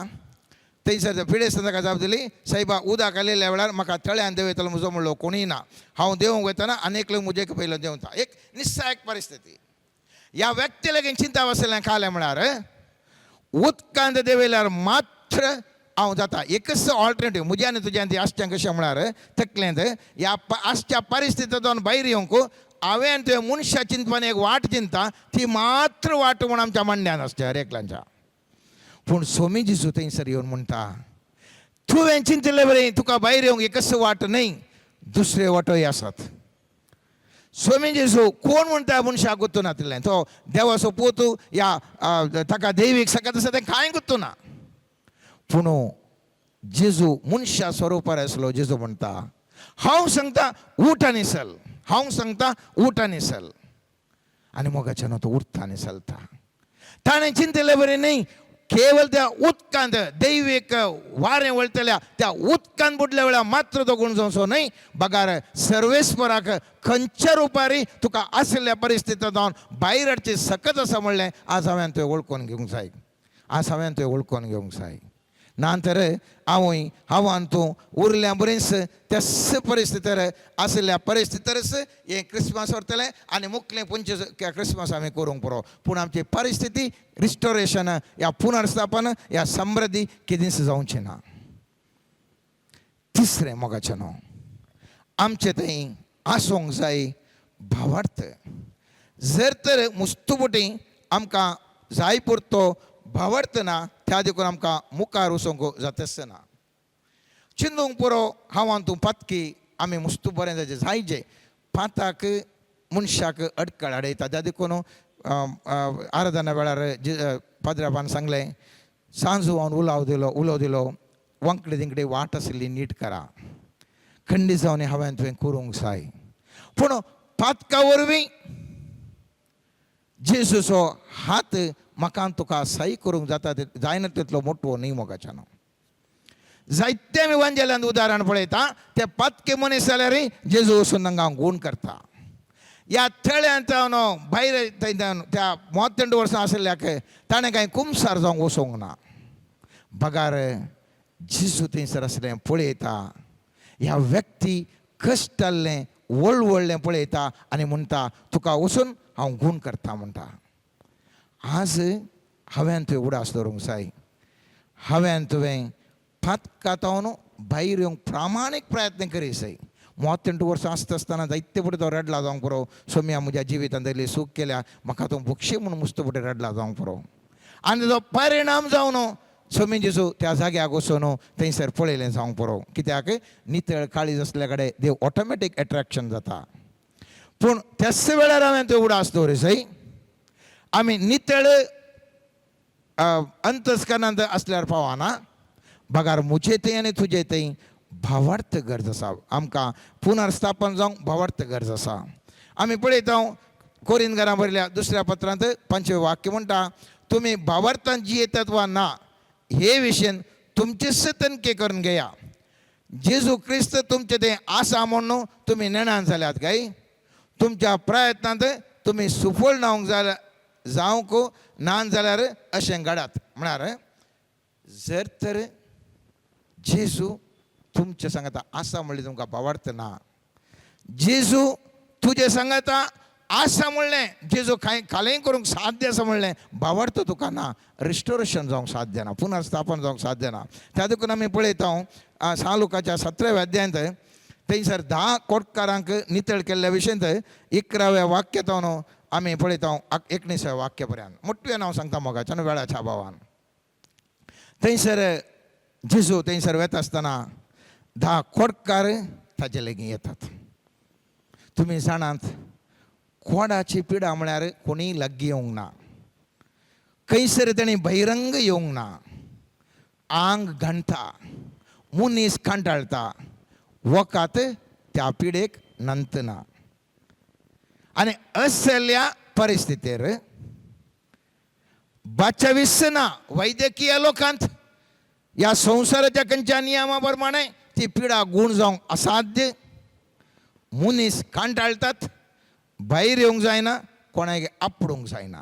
थंयसर पिडेस्तान ताका जाप दिली, सायबा उदक आयिल्ल्या वेळार म्हाका तळ्यान देंवयतलो म्हजो म्हणलो कोणूय ना, हांव देंवूंक वतना आनी एकलो म्हजे पयलो देंवता. एक निस्सायक परिस्थिती. ह्या व्यक्ती लागीं चिंता आसलें कालें म्हळ्यार उदकांत देंवयल्यार मात्र हांव जाता. एकच ऑल्टरनेटीव म्हज्या आनी तुज्यान ती आसचें कशें म्हळ्यार तकलेंत ह्या आसच्या परिस्थितींतल्यान भायर येवंक हांवें तुवें मनशा चिंतपान एक वाट चिंता ती मात्र वाट म्हूण आमच्या मांड्यान आसच्या हर एकल्यांच्या. पूण सोमी जेजू थंयसर येवन म्हणटा तुवें चिंतिल्ले बरें तुका भायर येवंक एकच वाट न्हय दुसरे वाटोय आसात. सोमी जेजू कोण म्हणटा मनशाक गुत्तू नातिल्लें, तो देवाचो पूत या ताका दैवीक सकत आसा तें कांय गुत्तू ना. पूण जेजू मनशा स्वरुपार आसलो. जेजू म्हणटा हांव सांगता उठ आनी चल, हांव सांगता उठ आनी चल. आनी मोगाच्यान तो उठता आनी चलता. ताणें चिंतिल्ले बरें न्हय केवल त्या उदकांत दैवीक वारें वळटल्या त्या उदकांत बुडल्या वेळार मात्र तो गुण जावचो न्हय, बगार सर्वेस्पराक खंयच्या रुपारी तुका आशिल्ल्या परिस्थितींत जावन भायर हाडची सकत आसा म्हणलें आज हांवें तुवें वळखून घेवंक जाय, आज हांवें तुवें वळखून घेवंक जाय. ना तर हांवूय हांव आनी तूं उरल्या बरीच त्याच परिस्थितीर आशिल्ल्या परिस्थितीरच हें क्रिसमस व्हरतलें आनी मुखलें 25 क्रिसमस आमी करूंक पुरो. पूण आमची परिस्थिती रिस्टोरेशन या पुनर्स्थापन या समृद्धी केदींच जावचें ना. तिसरें मोगाचें न्हू आमचें थंय आसूंक जाय भावार्थ. जर तर मुस्तुबुटी आमकां जाय पुरतो भावार्थ ना त्या देखून आमकां मुखार वचूंक जाताच ना. चिंतूंक पुरो हांव आनी तूं पातकी आमी मुस्तू बरें जायचें जायचे पाताक मनशाक अडकळ हाडयता. त्या देखून आराधना वेळार पाद्रापान सांगलें सांजू हांव उलाव दिलो, उलो दिलो वांकडे तिंकडे वाट आशिल्ली नीट करा, खंडी जावन हांवें तुवें करूंक जाय. पूण पातका वरवीं जेजूचो हात म्हाका तुका सही करूंक जाता जायना तितलो मोटवो न्हय मोगाच्यान. जायते आमी वांजेल्यान उदाहरण पळयता ते पातके मनीस जाल्यार जेजू वचून तांकां गूण करता. ह्या थळ्यांत भायर त्या 32 वर्सां आशिल्ल्याक ताणें कांय कुमसार जावंक वचूंक ना, बगार जेजू थंयसर आसलें पळयता ह्या व्यक्ती कश्ट जाल्लें वळवळ्ळें पळयता आनी म्हणटा तुका वचून हांव गूण करता म्हणटा. आज हांवें तुवें उडास दवरूंक जाय, हांवें तुवें पातकातावन भायर येवंक प्रामाणीक प्रयत्न करी जाय. 32 वर्सां आसता आसतना जायते फुडें तो रडला जावंक पुरो, सोम्या म्हज्या जिवितांत इल्ली सूख केल्या म्हाका तूं भोगशी म्हूण मुस्त फुडें रडला जावंक पुरो. आनी ताजो परिणाम जावन सोमी जेजू त्या जाग्याक वचून थंयसर पळयलें जावंक पुरो. कित्याक नितळ काळीज आसल्या कडेन देव ऑटोमॅटीक एट्रेक्शन जाता. पूण त्याच वेळार हांवें त्यो उडास दवरी जाय. आमी नितळ अंतस्करणांत आसल्यार पावना, बगार म्हजे थंय आनी तुजे थंय भावार्थ गरज आसा. आमकां पुनर्स्थापन जावंक भावार्थ गरज आसा. आमी पळयता कोरिंदकारां बरयल्या दुसऱ्या पत्रांत 5वें वाक्य म्हणटा तुमी भावार्थान जियेतात वा ना हे विशयन तुमचेच तनके करून घेया. जेजू क्रिस्त तुमचे ते आसा म्हणून तुमी नेणान जाल्यात काय? तुमच्या प्रयत्नांत तुमी सुफळ नावंक जाल्या जावंक ना जाल्यार अशें घडात. म्हळ्यार जर तर जेजू तुमचे सांगता आसा म्हणलें तुमकां भावार्थ ना, जेजू तुजे सांगता आसा म्हणलें, जेजू कांय कालें करूंक साध्य आसा म्हणलें भावार्थ तुका ना, रिस्टोरेशन जावंक साध्य ना, पुनर्स्थापन जावंक साध्य ना. त्या देखून आमी पळयता सा लुकाच्या 17व्या अध्यायांत थंयसर 10 कोटकारांक नितळ केल्ल्या विशयांत 11व्या वाक्यांत आमी पळयता 19व्या वाक्य पर्यंत मोठ्यान हांव सांगता मोगाच्यान वेळाच्या भावान. थंयसर जेजू थंयसर वेता आसतना 10 कोटकार ताजे लागीं येतात. तुमी जाणात कोडाची पिडा म्हळ्यार कोणीय लागीं येवंक ना, खंयसर ताणें बहिरंग येवंक ना, आंग घाणटा, मनीस कांटाळटा, वकात त्या पिडेक नंत ना. आनी असल्या परिस्थितीर बाचावीस ना वैद्यकीय लोकांत ह्या संवसाराच्या खंयच्या नियमा प्रमाणे ती पिडा गूण जावंक असाध्य, मनीस कांटाळटात, भायर येवंक जायना, कोणाक आपडूंक जायना.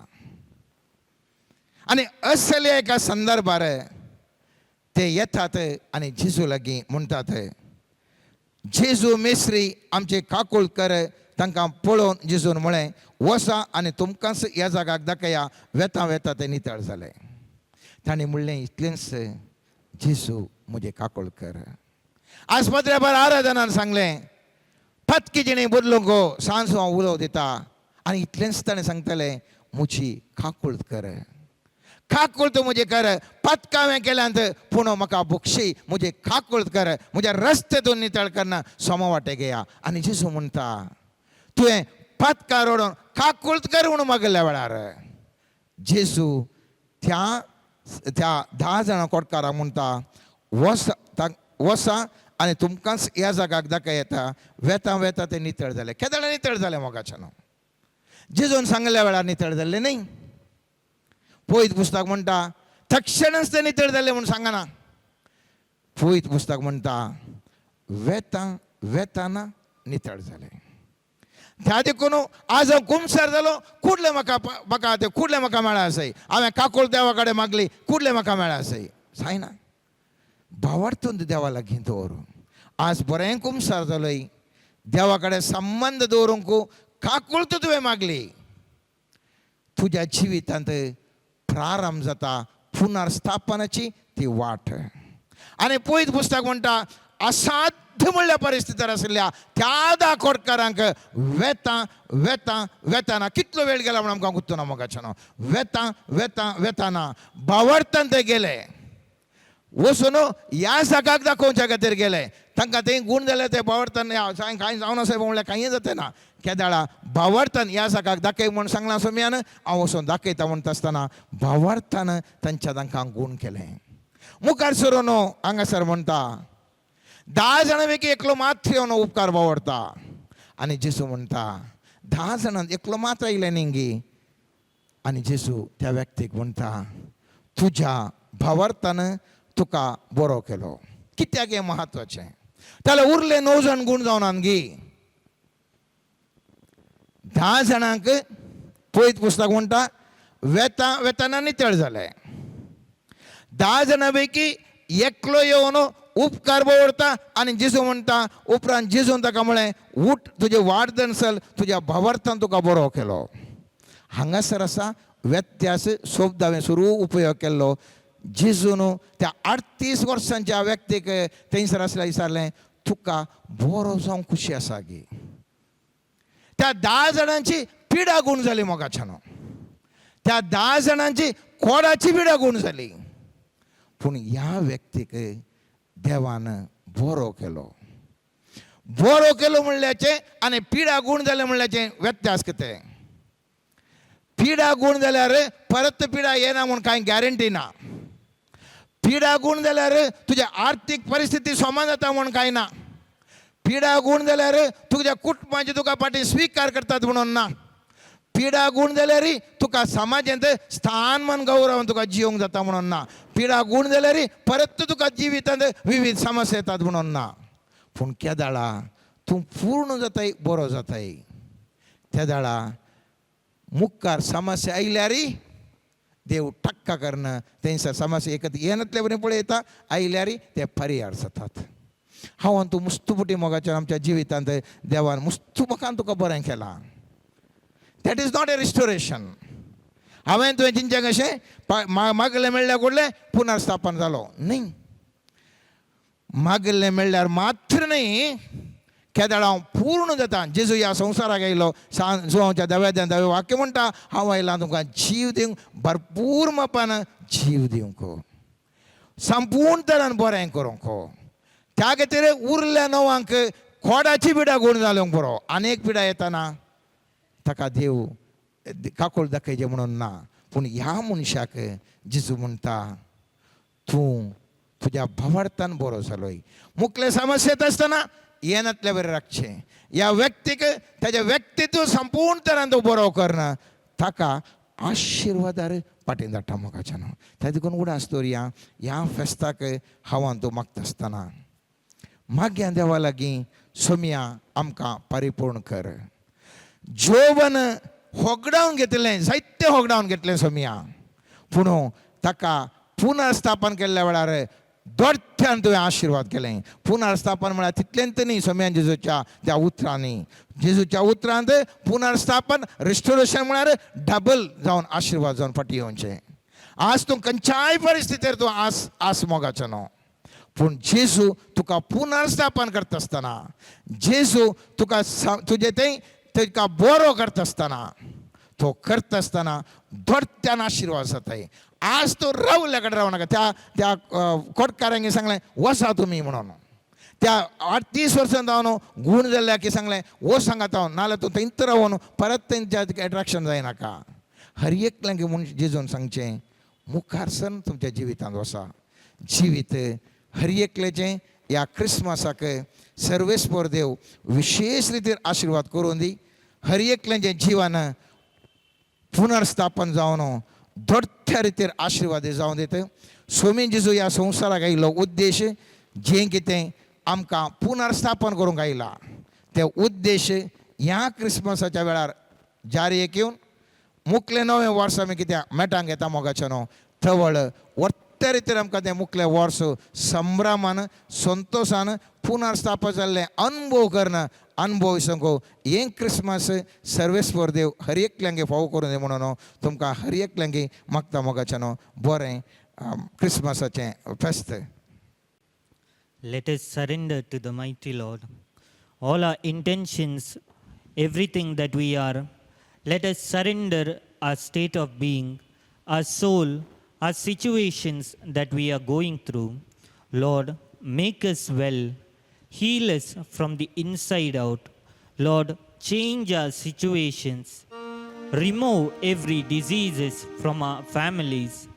आनी असल्या एका संदर्भार ते येतात आनी जेजू लागीं म्हणटात, जेजू मेस्त्री आमचे काकूळ कर. तांकां पळोवन जेजून म्हळें, वसा आनी तुमकांच ह्या जागाक दाखया. वेता वेता ते नितळ जाले. तांणी म्हणलें इतलेंच, जेजू म्हजें काकूळ कर. आज पत्र्यापर आराधनान सांगलें, पतकी जिणें बदलूंक गो सांज हांव उलोव दिता. आनी इतलेंच ताणें सांगतलें, म्हजी काकूळ कर, काकूळ तूं म्हजें कर, पतकां हांवें केल्यांत पूण म्हाका बक्षी, म्हजें काकूळ कर, म्हज्या रस्ते तूं नितळ करना, सोमा वाटे घेया. आनी जेजू म्हणटा, तुवें पतकां रडोवन काकूळ कर म्हणून मागल्या वेळार जेजू त्या त्या 10 जाणां कोटकारांक म्हणटा, वसा वसा आनी तुमकांच ह्या जागाक दाखय येता. वेता वेता ते नितळ जाले. केदळा नितळ जाले मोगाच्यान? जेजून सांगल्या वेळार नितळ जाल्ले न्ही. पयत पुस्तक म्हणटा तक्षणच ते नितळ जाले म्हूण सांगना. पयत पुस्तक म्हणटा वेता वेताना नितळ जाले. त्या देखून आज हांव कुमसार जालो, कुडले म्हाका म्हाका ते कुडले म्हाका मेळा आसय, हांवें काकूळ देवा कडेन मागली, कुडले म्हाका मेळा आसय, जायना. भावार्थून देवा लागीं दवरून आज बरें कुमसार जालोय, देवा कडेन संबंद दवरूंक काकूळ तुवें मागली, तुज्या जिवितांत प्रारंभ जाता पुनर्स्थापनाची ती वाट. आनी पयत पुस्तक म्हणटा असाध्य म्हणल्या परिस्थितीर आशिल्ल्या त्या 10 कोटकारांक वेता वेता वेताना कितलो वेळ गेला म्हूण आमकां गुत्तो ना मोगाच्यानो. वेता वेता वेताना भावार्थान ते गेले, वचून ह्या जागाक दाखोवच्या खातीर गेले. तांकां थंय गूण जाल्यार ते भावार्थान कांय जावन आसा म्हणल्यार कांय जाता ना. केदाळा भावार्थान ह्या जागाक दाखय म्हूण सांगलां सोम्यान, हांव वचून दाखयता म्हणटा आसतना भावार्थान तांच्या तांकां गूण केलें. मुखार सरून हांगासर म्हणटा 10 जाणां पैकी एकलो मात्र येवन उपकार बावडता. आनी जेजू म्हणटा 10 जाणां एकलो मात्र आयले न्ही गी. आनी जेजू त्या व्यक्तीक म्हणटा, तुज्या भावार्थान तुका बरो केलो. कित्याक हें म्हत्वाचें? जाल्यार उरले 9 जाण गूण जावन गी. 10 जाणांक पयत पुस्तक म्हणटा वेता वेताना नितळ जाले. 10 जाणां पैकी एकलो येवन उपकार बवडता आनी जेजू म्हणटा उपरांत जेजून ताका म्हळें, उठ, तुजें वाडदन चल, तुज्या भावार्थान तुका बरो केलो. हांगासर आसा व्यत्यास शब्द हांवें सुरू उपयोग केल्लो. जेजून त्या 38 वर्सांच्या व्यक्तीक थंयसर आसल्या विचारलें, तुका बरो जावंक खुशी आसा गी? त्या 10 जाणांची पिडा गूण जाली मोगाच्यानो, त्या 10 जाणांची कोडाची पिडा गूण जाली, पूण ह्या व्यक्तीक देवान बरो केलो. बरो केलो म्हणल्याचें आनी पिडा गूण जालें म्हणल्याचें व्यत्यास कितें? पिडा गूण जाल्यार परत पिडा येना म्हूण कांय गॅरंटी ना. पिडा गूण जाल्यार तुज्या आर्थीक परिस्थिती समा जाता म्हूण कांय ना. पिडा गूण जाल्यार तुज्या कुटुंबाची तुका फाटीं स्विकार करतात म्हणून ना. पिडा गूण जाल्यार तुका समाजांत स्थान मान गौरवान तुका जियोंक जाता म्हणून ना. पिडा गूण जाल्यार परत तुका जिवितांत विविध समस्या येतात म्हणून ना. पूण केदाळा तूं पूर्ण जाताय, बरो जाताय, त्या दाळा मुखार समस्या आयल्यार देव टक्का करना तेंच्या समस्या एकत येनातले बरें पळयता आयल्यार ते परिहार जातात. हांव आनी तूं मुस्तुपुटी मोगाच्या आमच्या जिवितांत देवान मुस्तू मोगान तुका बरें केलां. That is not a restoration. हांवें तुवें चिंतचें कशें मागलें मेळ्ळ्या कुडलें पुनर्स्थापन जालो न्ही. मागलें मेळ्ळ्यार मात्र न्ही, केदाळ हांव पूर्ण जाता. जेजू ह्या संवसाराक आयलो, जुवांच्या दव्या दव्या वाक्य म्हणटा, हांव आयलां तुमकां जीव दिवंक, भरपूर मापान जीव दिवंक, संपूर्ण तरान बरें करूंक. त्या खातीर उरल्या नोवांक कोडाची पिडा गूण जाल्यांक बरो. आनी एक पिडा येताना ताका देव काकोळ दाखयचें म्हणून ना. पूण ह्या मनशाक जेजू म्हणटा, तूं तुज्या भावार्थान बरो जालोय. मुखले समस्या येता आसतना येनातल्या बरें राखचें. ह्या व्यक्तीक ताजें व्यक्तित्व संपूर्ण तरान तो बरो करना, ताका आशिर्वादार पाटीं धाडटा मोगाच्यान. त्या देखून उडास दवरया ह्या फेस्ताक हांव तूं मागता आसतना मागया देवा लागीं, सोमया आमकां परिपूर्ण कर. जोवन होगडावन घेतलें, जायतें होगडावन घेतलें सोमया, पूण ताका पुनर्स्थापन केल्ल्या वेळार दोडत्यान तुवें आशिर्वाद केलें. पुनर्स्थापन म्हळ्यार तितलेंच न्ही, सोम्यान जेजूच्या त्या उतरांनी, जेजूच्या उतरांत पुनर्स्थापन रिस्टोरेशन म्हळ्यार डबल जावन आशिर्वाद जावन फाटीं येवचें. आज तूं खंयच्याय परिस्थितीर तूं आस आस मोगाचो न्हू, पूण जेजू तुका पुनर्स्थापन करता आसतना, जेजू तुका तुजें तें तुका बरो करता आसतना, तो करता आसतना दोडत्यान आशिर्वाद जाताय. आज तूं रावल्या कडेन रावनाका. त्या त्या कोटकारांक सांगलें वसा तुमी म्हणून. त्या 38 वर्सां जावन गूण जाल्ल्या की सांगलें वच सांगात हांव, नाजाल्यार तूं थंयच रावन परत तेंच्या एट्राक्शन जायनाका. हर एकल्यांक म्हूण जेजून सांगचें, मुखार सन तुमच्या जिवितांत वसा. जिवीत हर एकल्याचें ह्या क्रिसमसाक सर्वेस्पर देव विशेश रितीर आशिर्वाद करून दी. हर एकल्याचें जिवन पुनर्स्थापन जावन दोडत्या रितीर आशिर्वाद जावन दिता. सोमी जेजू ह्या संवसाराक आयिल्लो उद्देश जें कितें आमकां पुनर्स्थापन करूंक आयला ते उद्देश ह्या क्रिसमसाच्या वेळार जारी येवन मुखलें नवें वर्स आमी कितें मेटांक येता मोगाचें न्हू, तवळ वर्ते रितीर आमकां तें मुखलें वर्स संभ्रमान संतोशान पुनर्स्थापन जाल्लें अनुभव करना अनुभव सांगो. हें क्रिसमस सर्वेस्पर देव हर एकल्यांगे फावो करून दी म्हणून तुमकां हर एकल्यांगे मागता मोगाचें न्हू बरें क्रिसमसाचें फेस्त. Let us surrender to the mighty Lord. All our intentions, everything that we are, let us surrender our state of being, our soul, our situations that we are going through. Lord, make us well. Heal us from the inside out. Lord, change our situations. Remove every diseases from our families.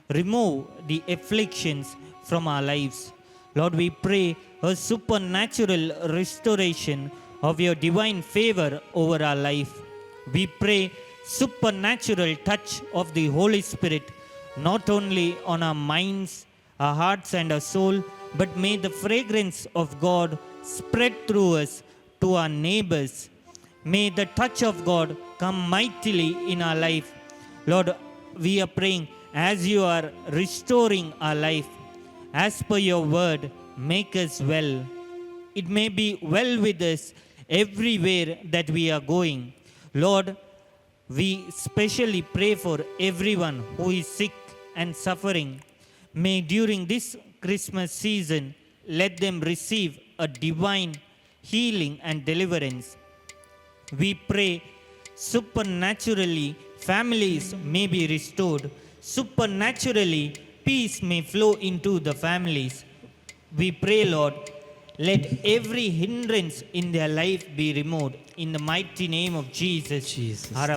Remove the afflictions from our lives. Lord, we pray a supernatural restoration of your divine favor over our life. We pray supernatural touch of the Holy Spirit, not only on our minds, our hearts, and our soul, but may the fragrance of God spread through us to our neighbors. May the touch of God come mightily in our life. Lord, we are praying as you are restoring our life, as per your word, make us well. It may be well with us everywhere that we are going. Lord, we specially pray for everyone who is sick and suffering. May during this Christmas season, let them receive a divine healing and deliverance. We pray supernaturally families may be restored. Supernaturally peace may flow into the families. We pray, Lord, Let every hindrance in their life be removed in the mighty name of Jesus. Jesus, Thank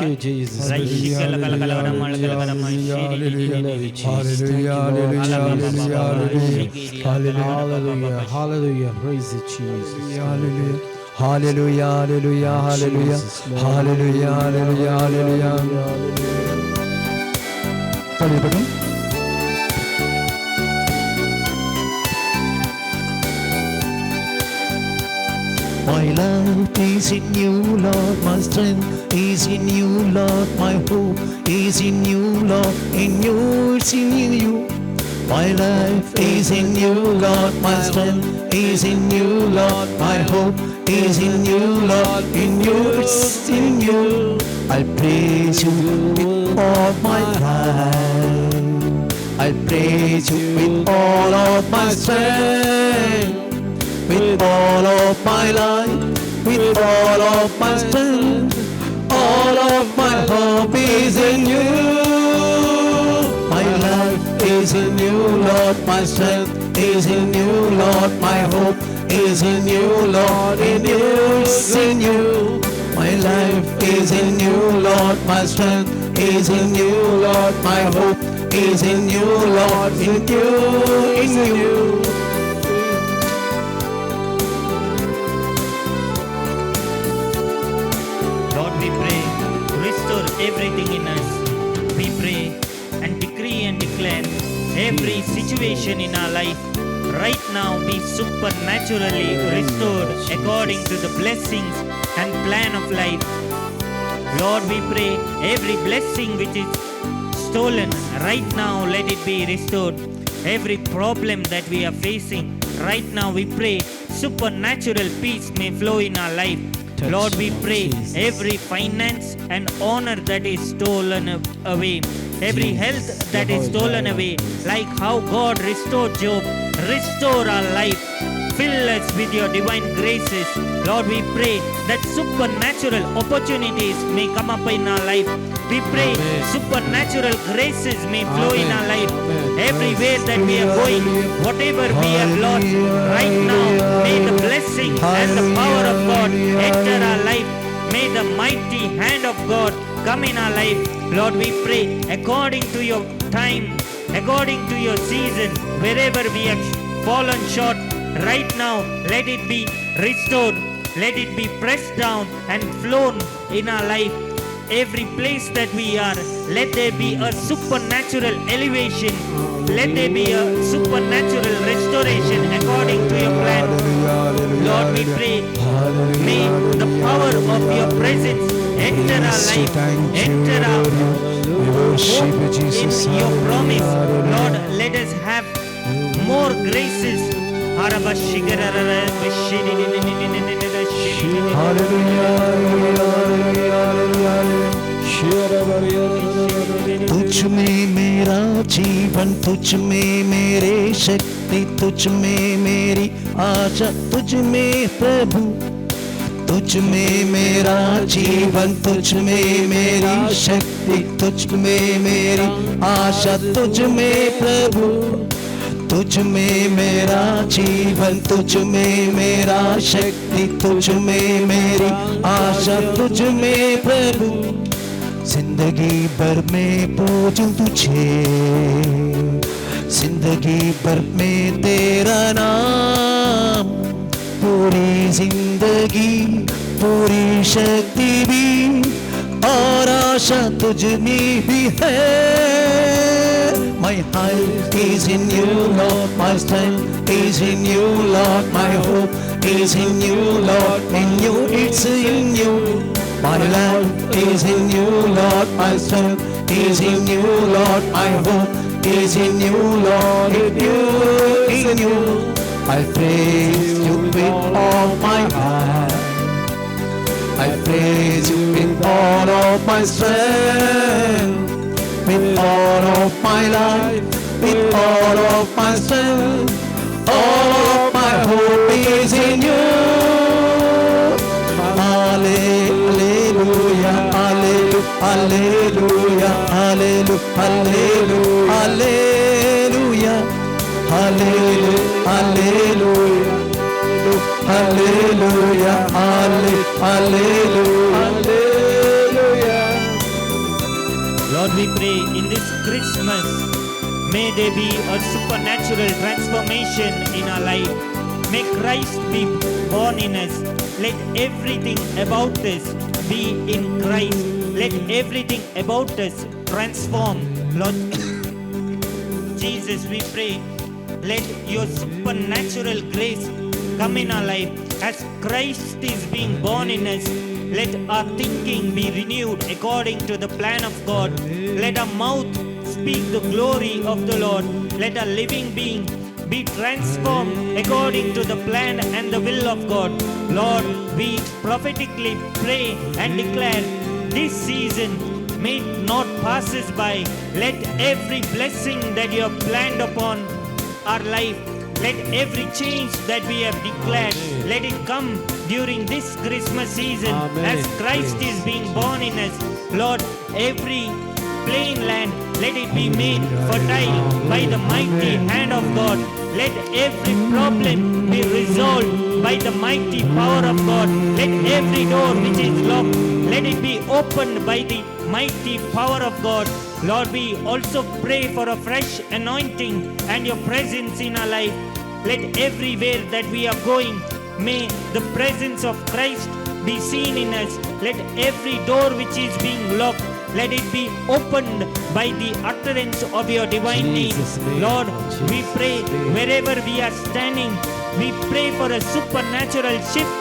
you, Jesus. Hallelujah. Hallelujah. Praise you, Jesus. Hallelujah. Hallelujah, hallelujah, hallelujah, hallelujah, hallelujah, hallelujah. തള്ളിയപ്പെടും. My life is in you, Lord. My strength is in you, Lord. My hope is in you, Lord. In you, it's in you. My life is in you, Lord. My strength is in you, Lord. My hope is in you, Lord. In you, it's in you. I praise you with all my life. I praise you with all of my strength, with all of my life, with all of my strength, all of my hope is in you. My life is in you, Lord. My strength is in you, Lord. My hope is in you, Lord. In you, it's in you. My life is in you, Lord. My strength is in you, Lord. My hope is in you, Lord. In you, in you. Lord, we pray, restore everything in us. We pray and decree and declare every situation in our life right now be supernaturally restored according to the blessings and plan of life. Lord, we pray every blessing which is stolen right now, let it be restored. Every problem that we are facing right now, we pray supernatural peace may flow in our life. Touch, Lord, we pray Jesus. every finance and honor that is stolen away, every Jesus. health that is Jehovah stolen Jireh. away, like how God restored Job, restore our life. Fill us with your divine graces. Lord, we pray that supernatural opportunities may come up in our life. We pray Amen. supernatural graces may flow in Amen. our life. Amen. Everywhere that we are going, whatever we have lost, right now, may the blessing and the power of God enter our life. May the mighty hand of God come in our life. Lord, we pray according to your time, according to your season, wherever we have fallen short, right now, let it be restored. Let it be pressed down and flown in our life. Every place that we are, let there be a supernatural elevation. Let there be a supernatural restoration according to your plan. Lord, we pray, may the power of your presence enter our Yes, life, thank you, enter our Lord. We worship you, hope Jesus. in your promise. Hallelujah. Lord, let us have more graces. Hallelujah, hallelujah, hallelujah, hallelujah. तुझ में मेरा जीवन, तुझ में मेरे शक्ति, तुझ में Mary आशा, तुझ में प्रभु। तुझ में मेरा जीवन, तुझ में मेरी शक्ति, तुझ में मेरी आशा, तुझ में प्रभु। तुझ में मेरा जीवन, तुझ में मेरा शक्ति, तुझ में मेरी आशा, तुझ में प्रभु। जिंदगी भर में पूजूं तुझे, जिंदगी भर में तेरा नाम, पूरी जिंदगी पूरी शक्ति भी और आशा तुझ में भी है। My heart is in you, Lord. My strength is in you, Lord. My hope is in you, Lord. In you, it's in you. My life is in you, Lord. My strength is in you, Lord. My hope is in you, Lord. In you, in you. I praise you with all my heart. I praise you with all of my strength, with all of my life, with all of my strength. All of my hope is in you. Hallelujah, hallelujah, hallelujah, Hallelujah, hallelujah, hallelujah, hallelujah, hallelujah, hallelujah. Lord, we pray in this Christmas, may there be a supernatural transformation in our life. May Christ be born in us. Let everything about us be in Christ. Let everything about us transform. Lord Jesus, we pray, let your supernatural grace come in our life. As Christ is being born in us, let our thinking be renewed according to the plan of God. Let our mouth speak the glory of the Lord. Let our living being be transformed according to the plan and the will of God. Lord, we prophetically pray and declare this season may not pass us by. Let every blessing that you have planned upon our life, let every change that we have declared, let it come during this Christmas season. Amen. As Christ is being born in us. Lord, every plain land, let it be made fertile by the mighty hand of God. Let every problem be resolved by the mighty power of God. Let every door which is locked, let it be opened by the mighty power of God. Lord, we also pray for a fresh anointing and your presence in our life. Let everywhere that we are going, may the presence of Christ be seen in us. Let every door which is being locked, let it be opened by the utterance of your divine name. Jesus' name. Lord, we Jesus' pray name. Wherever we are standing, we pray for a supernatural shift,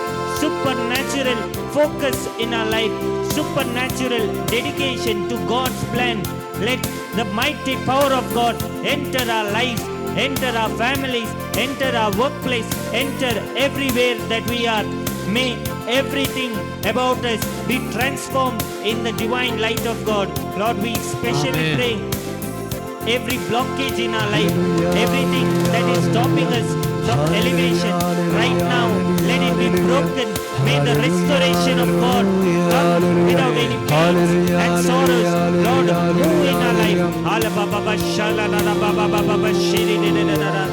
supernatural focus in our life, supernatural dedication to God's plan. Let the mighty power of God enter our lives, enter our families, enter our workplace, enter everywhere that we are. May everything about us be transformed in the divine light of God. Lord, we specially Amen. Pray every blockage in our life, everything that is stopping us from elevation right now, let it be broken. May the restoration of God come without any pains and sorrows. Lord, move in our life. Ala ba ba ba sha la la la ba ba ba ba ba shi di di di di da da.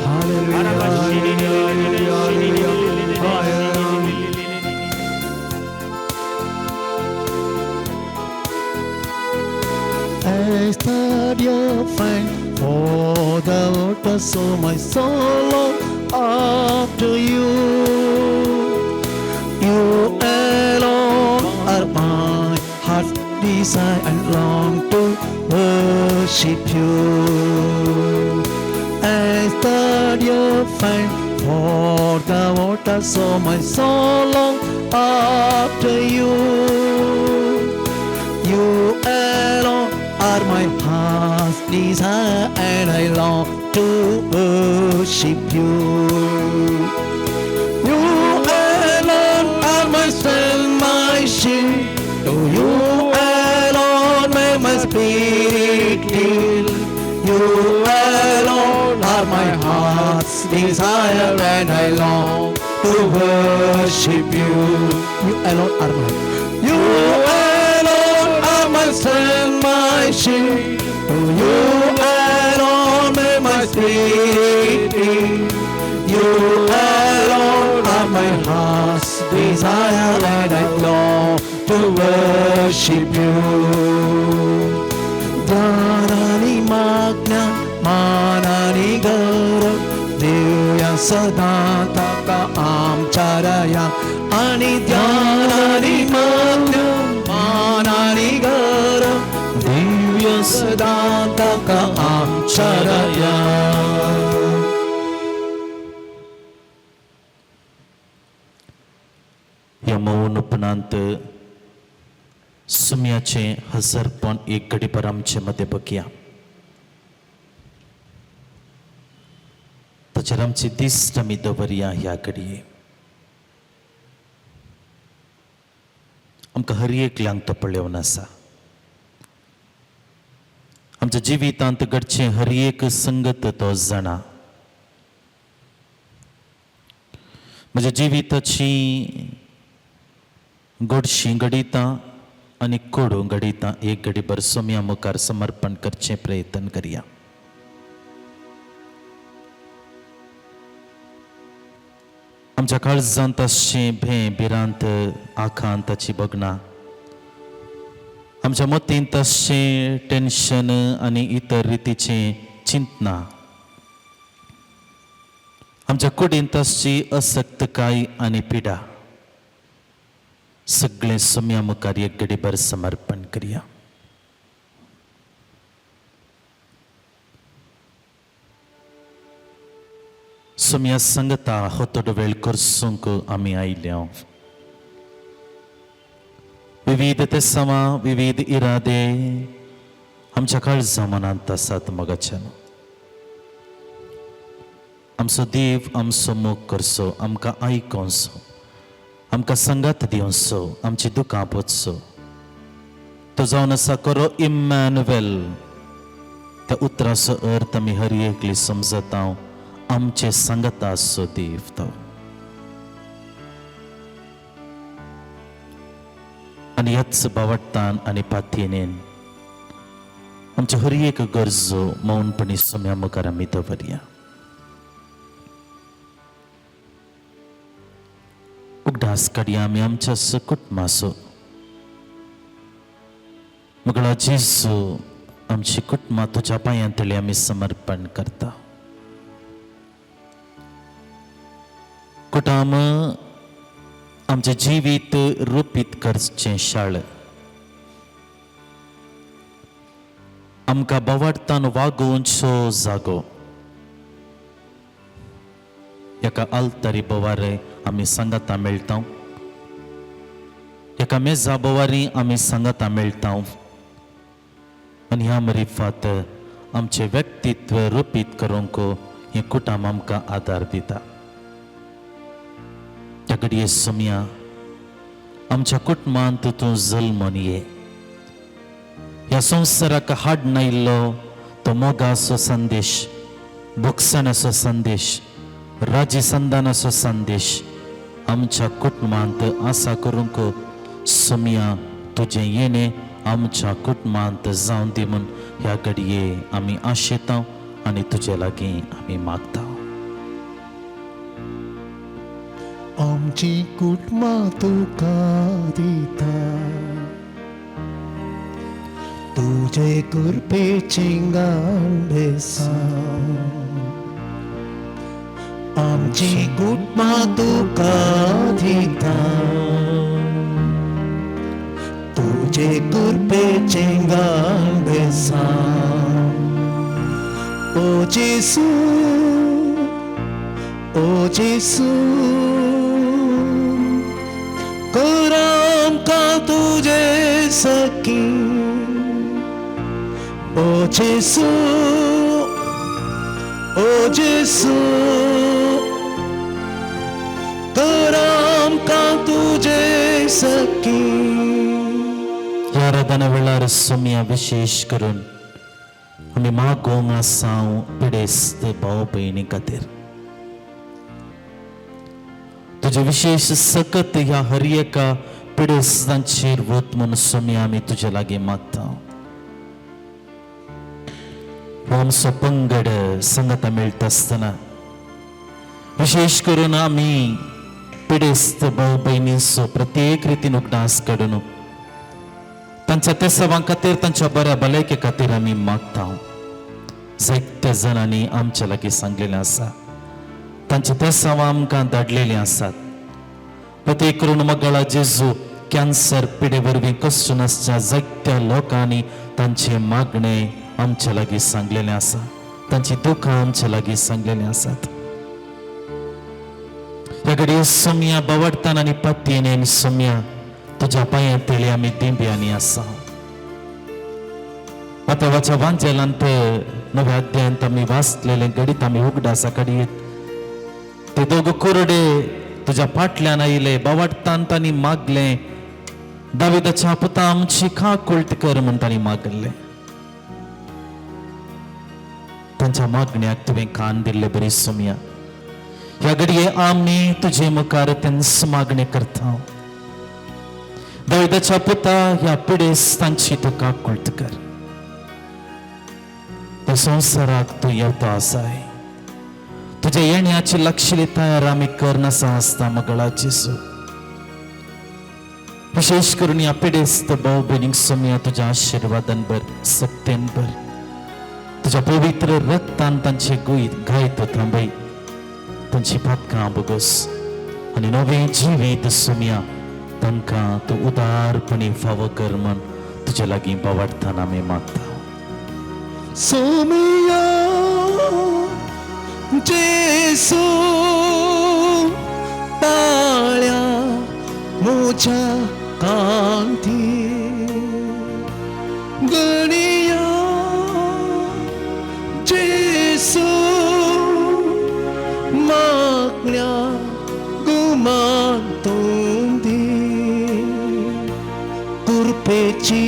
Ara ba shi di di di di di shi di di di di di di shi di di di di di di. As the deer pant for the water, so my soul long after you. You alone are my heart's desire and long to worship you. As the deer pant for the water, so my soul long after you. You alone are my heart's desire, and I long to worship you. You alone are my strength, my shield. To you alone may my spirit yield. You alone are my heart's desire, and I long to worship you. You alone are my. You alone are my strength, my shield. To you alone may my spirit yield. You alone are my heart's desire, and I long to worship you. ध्यान आणि मागण्या, मान आणि गौरव देऊया सदा ताका आमच्या राया. आणि ध्यान आणि मागण्या, मान आणि गौरव देऊया सदा ताका आमच्या राया. ह्या मौन उपरांत सुम्याचें हजरपण एक घडीभर आमचे मदें बघया. ताचेर आमची दिश्ट आमी दवरया. ह्या घडये आमकां हर एकल्यांक तो पळोवन आसा. आमच्या जिवितांत घडचें हर एक संगत तो जाणा. म्हज्या जिविताची गोडशीं घडितां, आनी कोडू घडितां एक घडीभर सोम्या मुखार समर्पण करचें प्रयत्न करया. आमच्या काळजांत आसचें भें भिरांत आखांताची भगणां, आमच्या मतींत आसचें टेन्शन आनी इतर रितीचें चिंतना, आमच्या कुडींत आसची असक्तकाय आनी पिडा, सगळें सोम्या मुखार एक घडीभर समर्पण करया. सोम्या संगता हो थोडो वेळ करसूंक आमी आयल्या. विविध तेसांवां, विविध इरादे आमच्या काळजा मनांत आसात. मोगाच्यान आमचो देव आमचो मोग करचो, आमकां आयकोंचो, आमकां संगात दिवचो, आमची दुकां पोचचो. तो जावन आसा करो इम्मॅन्युएल. त्या उतराचो अर्थ आमी हर एकली समजता, आमचे सांगता आसचो देव तो. आनी ह्याच बावडटान आनी पातयेन आमच्या हर एक गरजो मौनपणी सोम्या मुखार आमी दवरया. उगडास काडया आमी आमच्या कुटुंबाचो. मगळा जेजू, आमची कुटुंबां तुज्या पांयांतली आमी समर्पण करता. कुटुंब आमचें जिवीत रुपीत करचें शाळ, आमकां बावडतान वागोवचो जागो. एका आल्तारी बोवार आमी सांगाता मेळटा, एका मेजा बोवारी आमी सांगाता मेळटा आनी ह्या मरिफात आमचें व्यक्तित्व रुपीत करूंक हें कुटुंब आमकां आदार दिता. त्या घडये सोम्या आमच्या कुटुंबांत तूं जल्मून ये. ह्या संवसाराक हाडून आयिल्लो तो मोगाचो संदेश, भोगसण्याचो संदेश, राजीसंधानाचो संदेश आमच्या कुटुंबांत आसा करूंक सोम्या तुजें येणें आमच्या कुटुंबांत जावन दी म्हूण ह्या घडये आमी आशेता आनी तुजे लागीं आमी मागता. आमची कुटुंबां तुका दिता, तुजे कृपेचें गांडेसां. आमची कुटुंबां तुका दिता, तुजे कृपेचें गांडेसां. ओ जेसू, ओ जेसू, कर आमकां तुजे सखी. ओ जेसू, ओ जेसू, कर आमकां तुजे सखी. ह्या आराधना वेळार सोम्या विशेश करून आमी मागोंक आसा पिडेस्त भाव भयणी खातीर. तुजे विशेश सकत ह्या हर एका पिडेस्तांचेर वत म्हूण सोम्या आमी तुजे लागीं मागता. हो आमचो पंगड संगता मेळटा आसतना विशेश करून आमी पिडेस्त भाव भयणींचो प्रत्येक रितीन उगडास काडून तांच्या तेसावां खातीर, तांच्या बऱ्या भलायके खातीर आमी मागता. जायत्या जाणांनी आमच्या लागीं सांगलेलें आसा, तांचे तेसावां आमकां धाडलेलीं आसात. प्रत्येक करून मगळा जेजू, कॅन्सर पिडे वरवीं कश्ट नासच्या जायत्या लोकांनी तांचे मागणे आमच्या लागीं सांगलेलें आसा, तांची दुखां आमच्या लागीं सांगलेलीं आसात. ह्या घडये सोम्या बावडतान आनी पातयेन सोम्या तुज्या पांयां तेळी आमी दिंब्यांनी आसा. मातवाच्या वांजेलांत नव्या अध्यायांत आमी वाचलेलें घडीत आमी उगडासा काडयेत. ते दोग कुरडे तुज्या फाटल्यान आयले, बावडतान तांणी मागलें, दाविदाच्या पुता आमची काकुळट कर म्हूण तांणी मागलें. तांच्या मागण्याक तुवें कान दिल्ले बरी सोम्या. ह्या घडये आमी तुजे मुखार तेंच मागणें करता. दाविदाच्या पुता ह्या पिडेस्तांची तूं काकुळट कर. त्या संवसाराक तूं येवता आसाय, तुज्या येण्याची लक्षली तयार आमी करनासा आसता मगळा जेजू. विशेष करून ह्या पिडेस्त भाव भयणींक सोमया तुज्या आशिर्वादान भर, सत्तेन भर, तुज्या पवित्र रक्तान तांचे गुयत घाय तूं थांबय, तांची पातकां बगस आनी नवें जिवीत सोमया तांकां तूं उदारपणी फावो कर म्हण तुज्या लागीं बावाडटाना आमी मागता. सोमिया जेसू ताळ्या मुझ्या कांती गणिया जेसू मागण्या गुमान तुंदी कुरपेची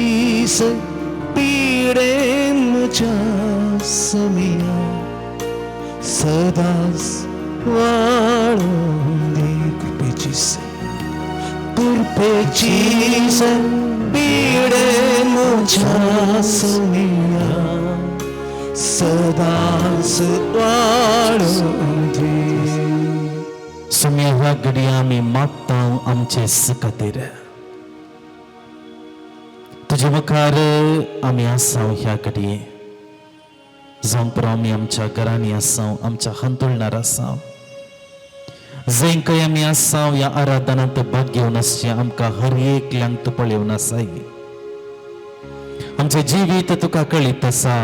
पिडेन मुझ्या सोमिया सदांच वाळून दी. कृपेची कृपेची पिडेन मुझ्या सोमिया सदांच वाळून दी. सोमया ह्या घडये आमी मागता आमचे खातीर तुजे मुखार आमी आसा ह्या घडये, जावं पुरो आमी आमच्या घरांनी आसा, आमच्या हांतुळणार आसा, जंय खंय आमी आसा ह्या आराधनांत भाग घेवन आसचें आमकां हर एकल्यांक तूं पळोवन आसाय. आमचें जिवीत तुका कळीत आसा,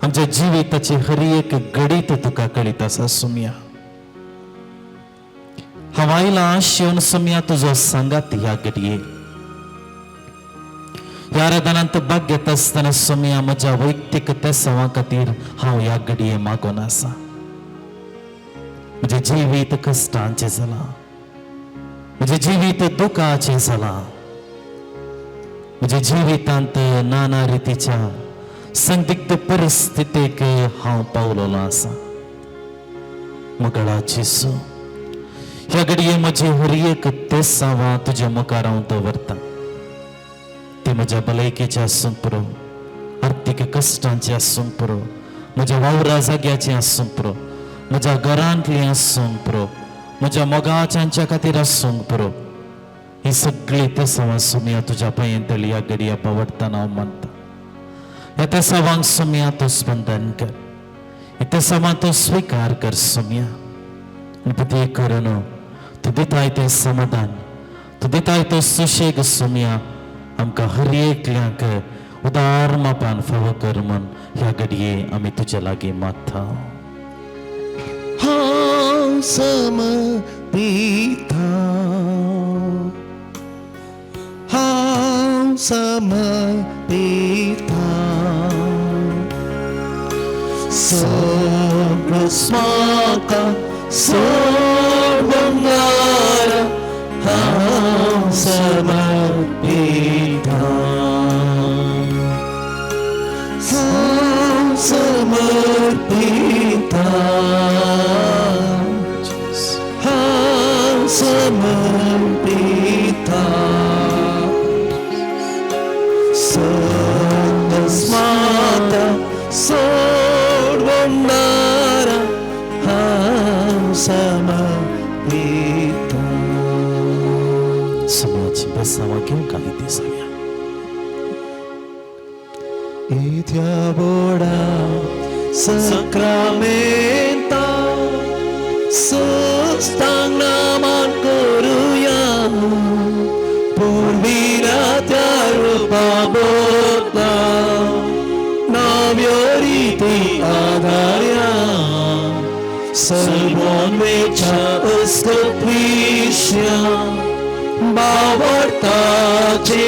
आमच्या जिविताची हर एक घडीत तुका कळीत आसा सोमया. हांव आयलां आशेवन सोमया तुजो सांगात ह्या घडये. ह्या आराधनांत भाग घेता आसतना सोमया म्हज्या वैयक्तीक तेसांवा खातीर हांव ह्या घडये मागून आसा. म्हजें जिवीत कश्टांचें जालां, म्हजें जिवीत दुखाचें जालां, म्हज्या जिवितांत नाना रितीच्या संदिग्ध परिस्थितीक हांव पावलेलो आसा. मगळा जेजू ह्या घडये म्हजी हर एक तेसांवां तुज्या मुखार हांव दवरता. ती म्हज्या भलायकेचे आसूंक पुरो, आर्थीक कश्टांचे आसूंक पुरो, म्हज्या वावरा जाग्याचें आसूंक पुरो, म्हज्या घरांतली आसूंक पुरो, म्हज्या मोगाच्यांच्या खातीर आसूंक पुरो. ही सगळी तेसांवां सोमया तुज्या पांयेंतली ह्या घडये पावडटाना हांव मानता. ह्या तेसांवांक सोमया तूं स्पंदन कर, ह्या तेसांवां तूं स्विकार कर सोमया. आनी पती करून तूं दिताय तें समाधान, तूं दिताय तो सुशेग सोमया आमकां हर एकल्यांक उदार मापान फावो कर म्हण ह्या घडये आमी तुज्या लागीं मागता. हांव समर्पिता, हांव समर्पिता, सगळो म्हाका सोडबंगार हांव समर्पिता, हांव समर्पिता, हांव समर्पिता, सगळो सोडबंगार हांव समर्पिता. सोमयाची बेसांवां घेवंक आमी दिसाया. इत्या बोडा सक्रामेंता सुस्तांग नामान करुया पूर्वीरा त्या रुपा बोतला नव्यो रिती आधार्या सर्वोन्वेच्या अस्कत्विश्या बावडताचे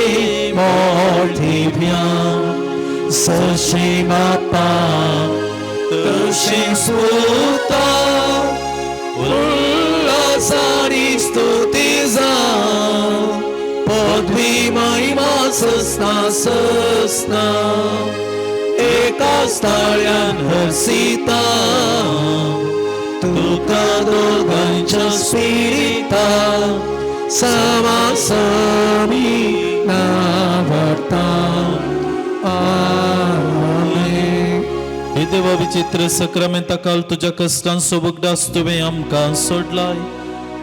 मोठेभ्या सशी बापा तशी सुता उल्हासानी स्तुती जा पदवी महिमा ससना ससना एका स्थाळ्यान हर्षिता तुका दोगांच्या स्पिरिता समा समा. पवित्र सक्रामेंता काल तुज्या कश्टांचो उगडास तुवें आमकां सोडलाय.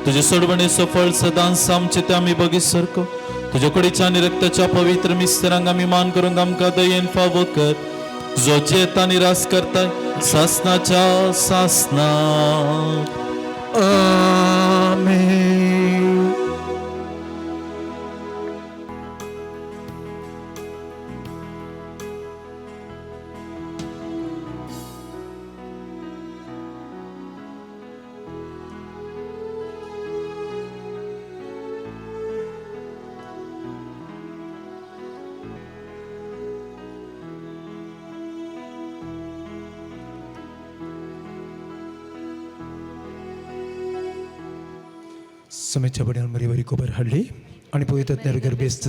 तुजे सोडवणेचो फळ सदांच आमचे ते आमी बगी सारको तुज्या कुडीच्या आनी रक्ताच्या पवित्र मिस्तरांक आमी मान करूंक आमकां दयेन फावो कर, जो जेत आनी रास करताय सासनाच्या सासना. आमेन. समेच्या बड्यान मरी बरी खबर हाडली आनी पवित्र गर्भेस्त.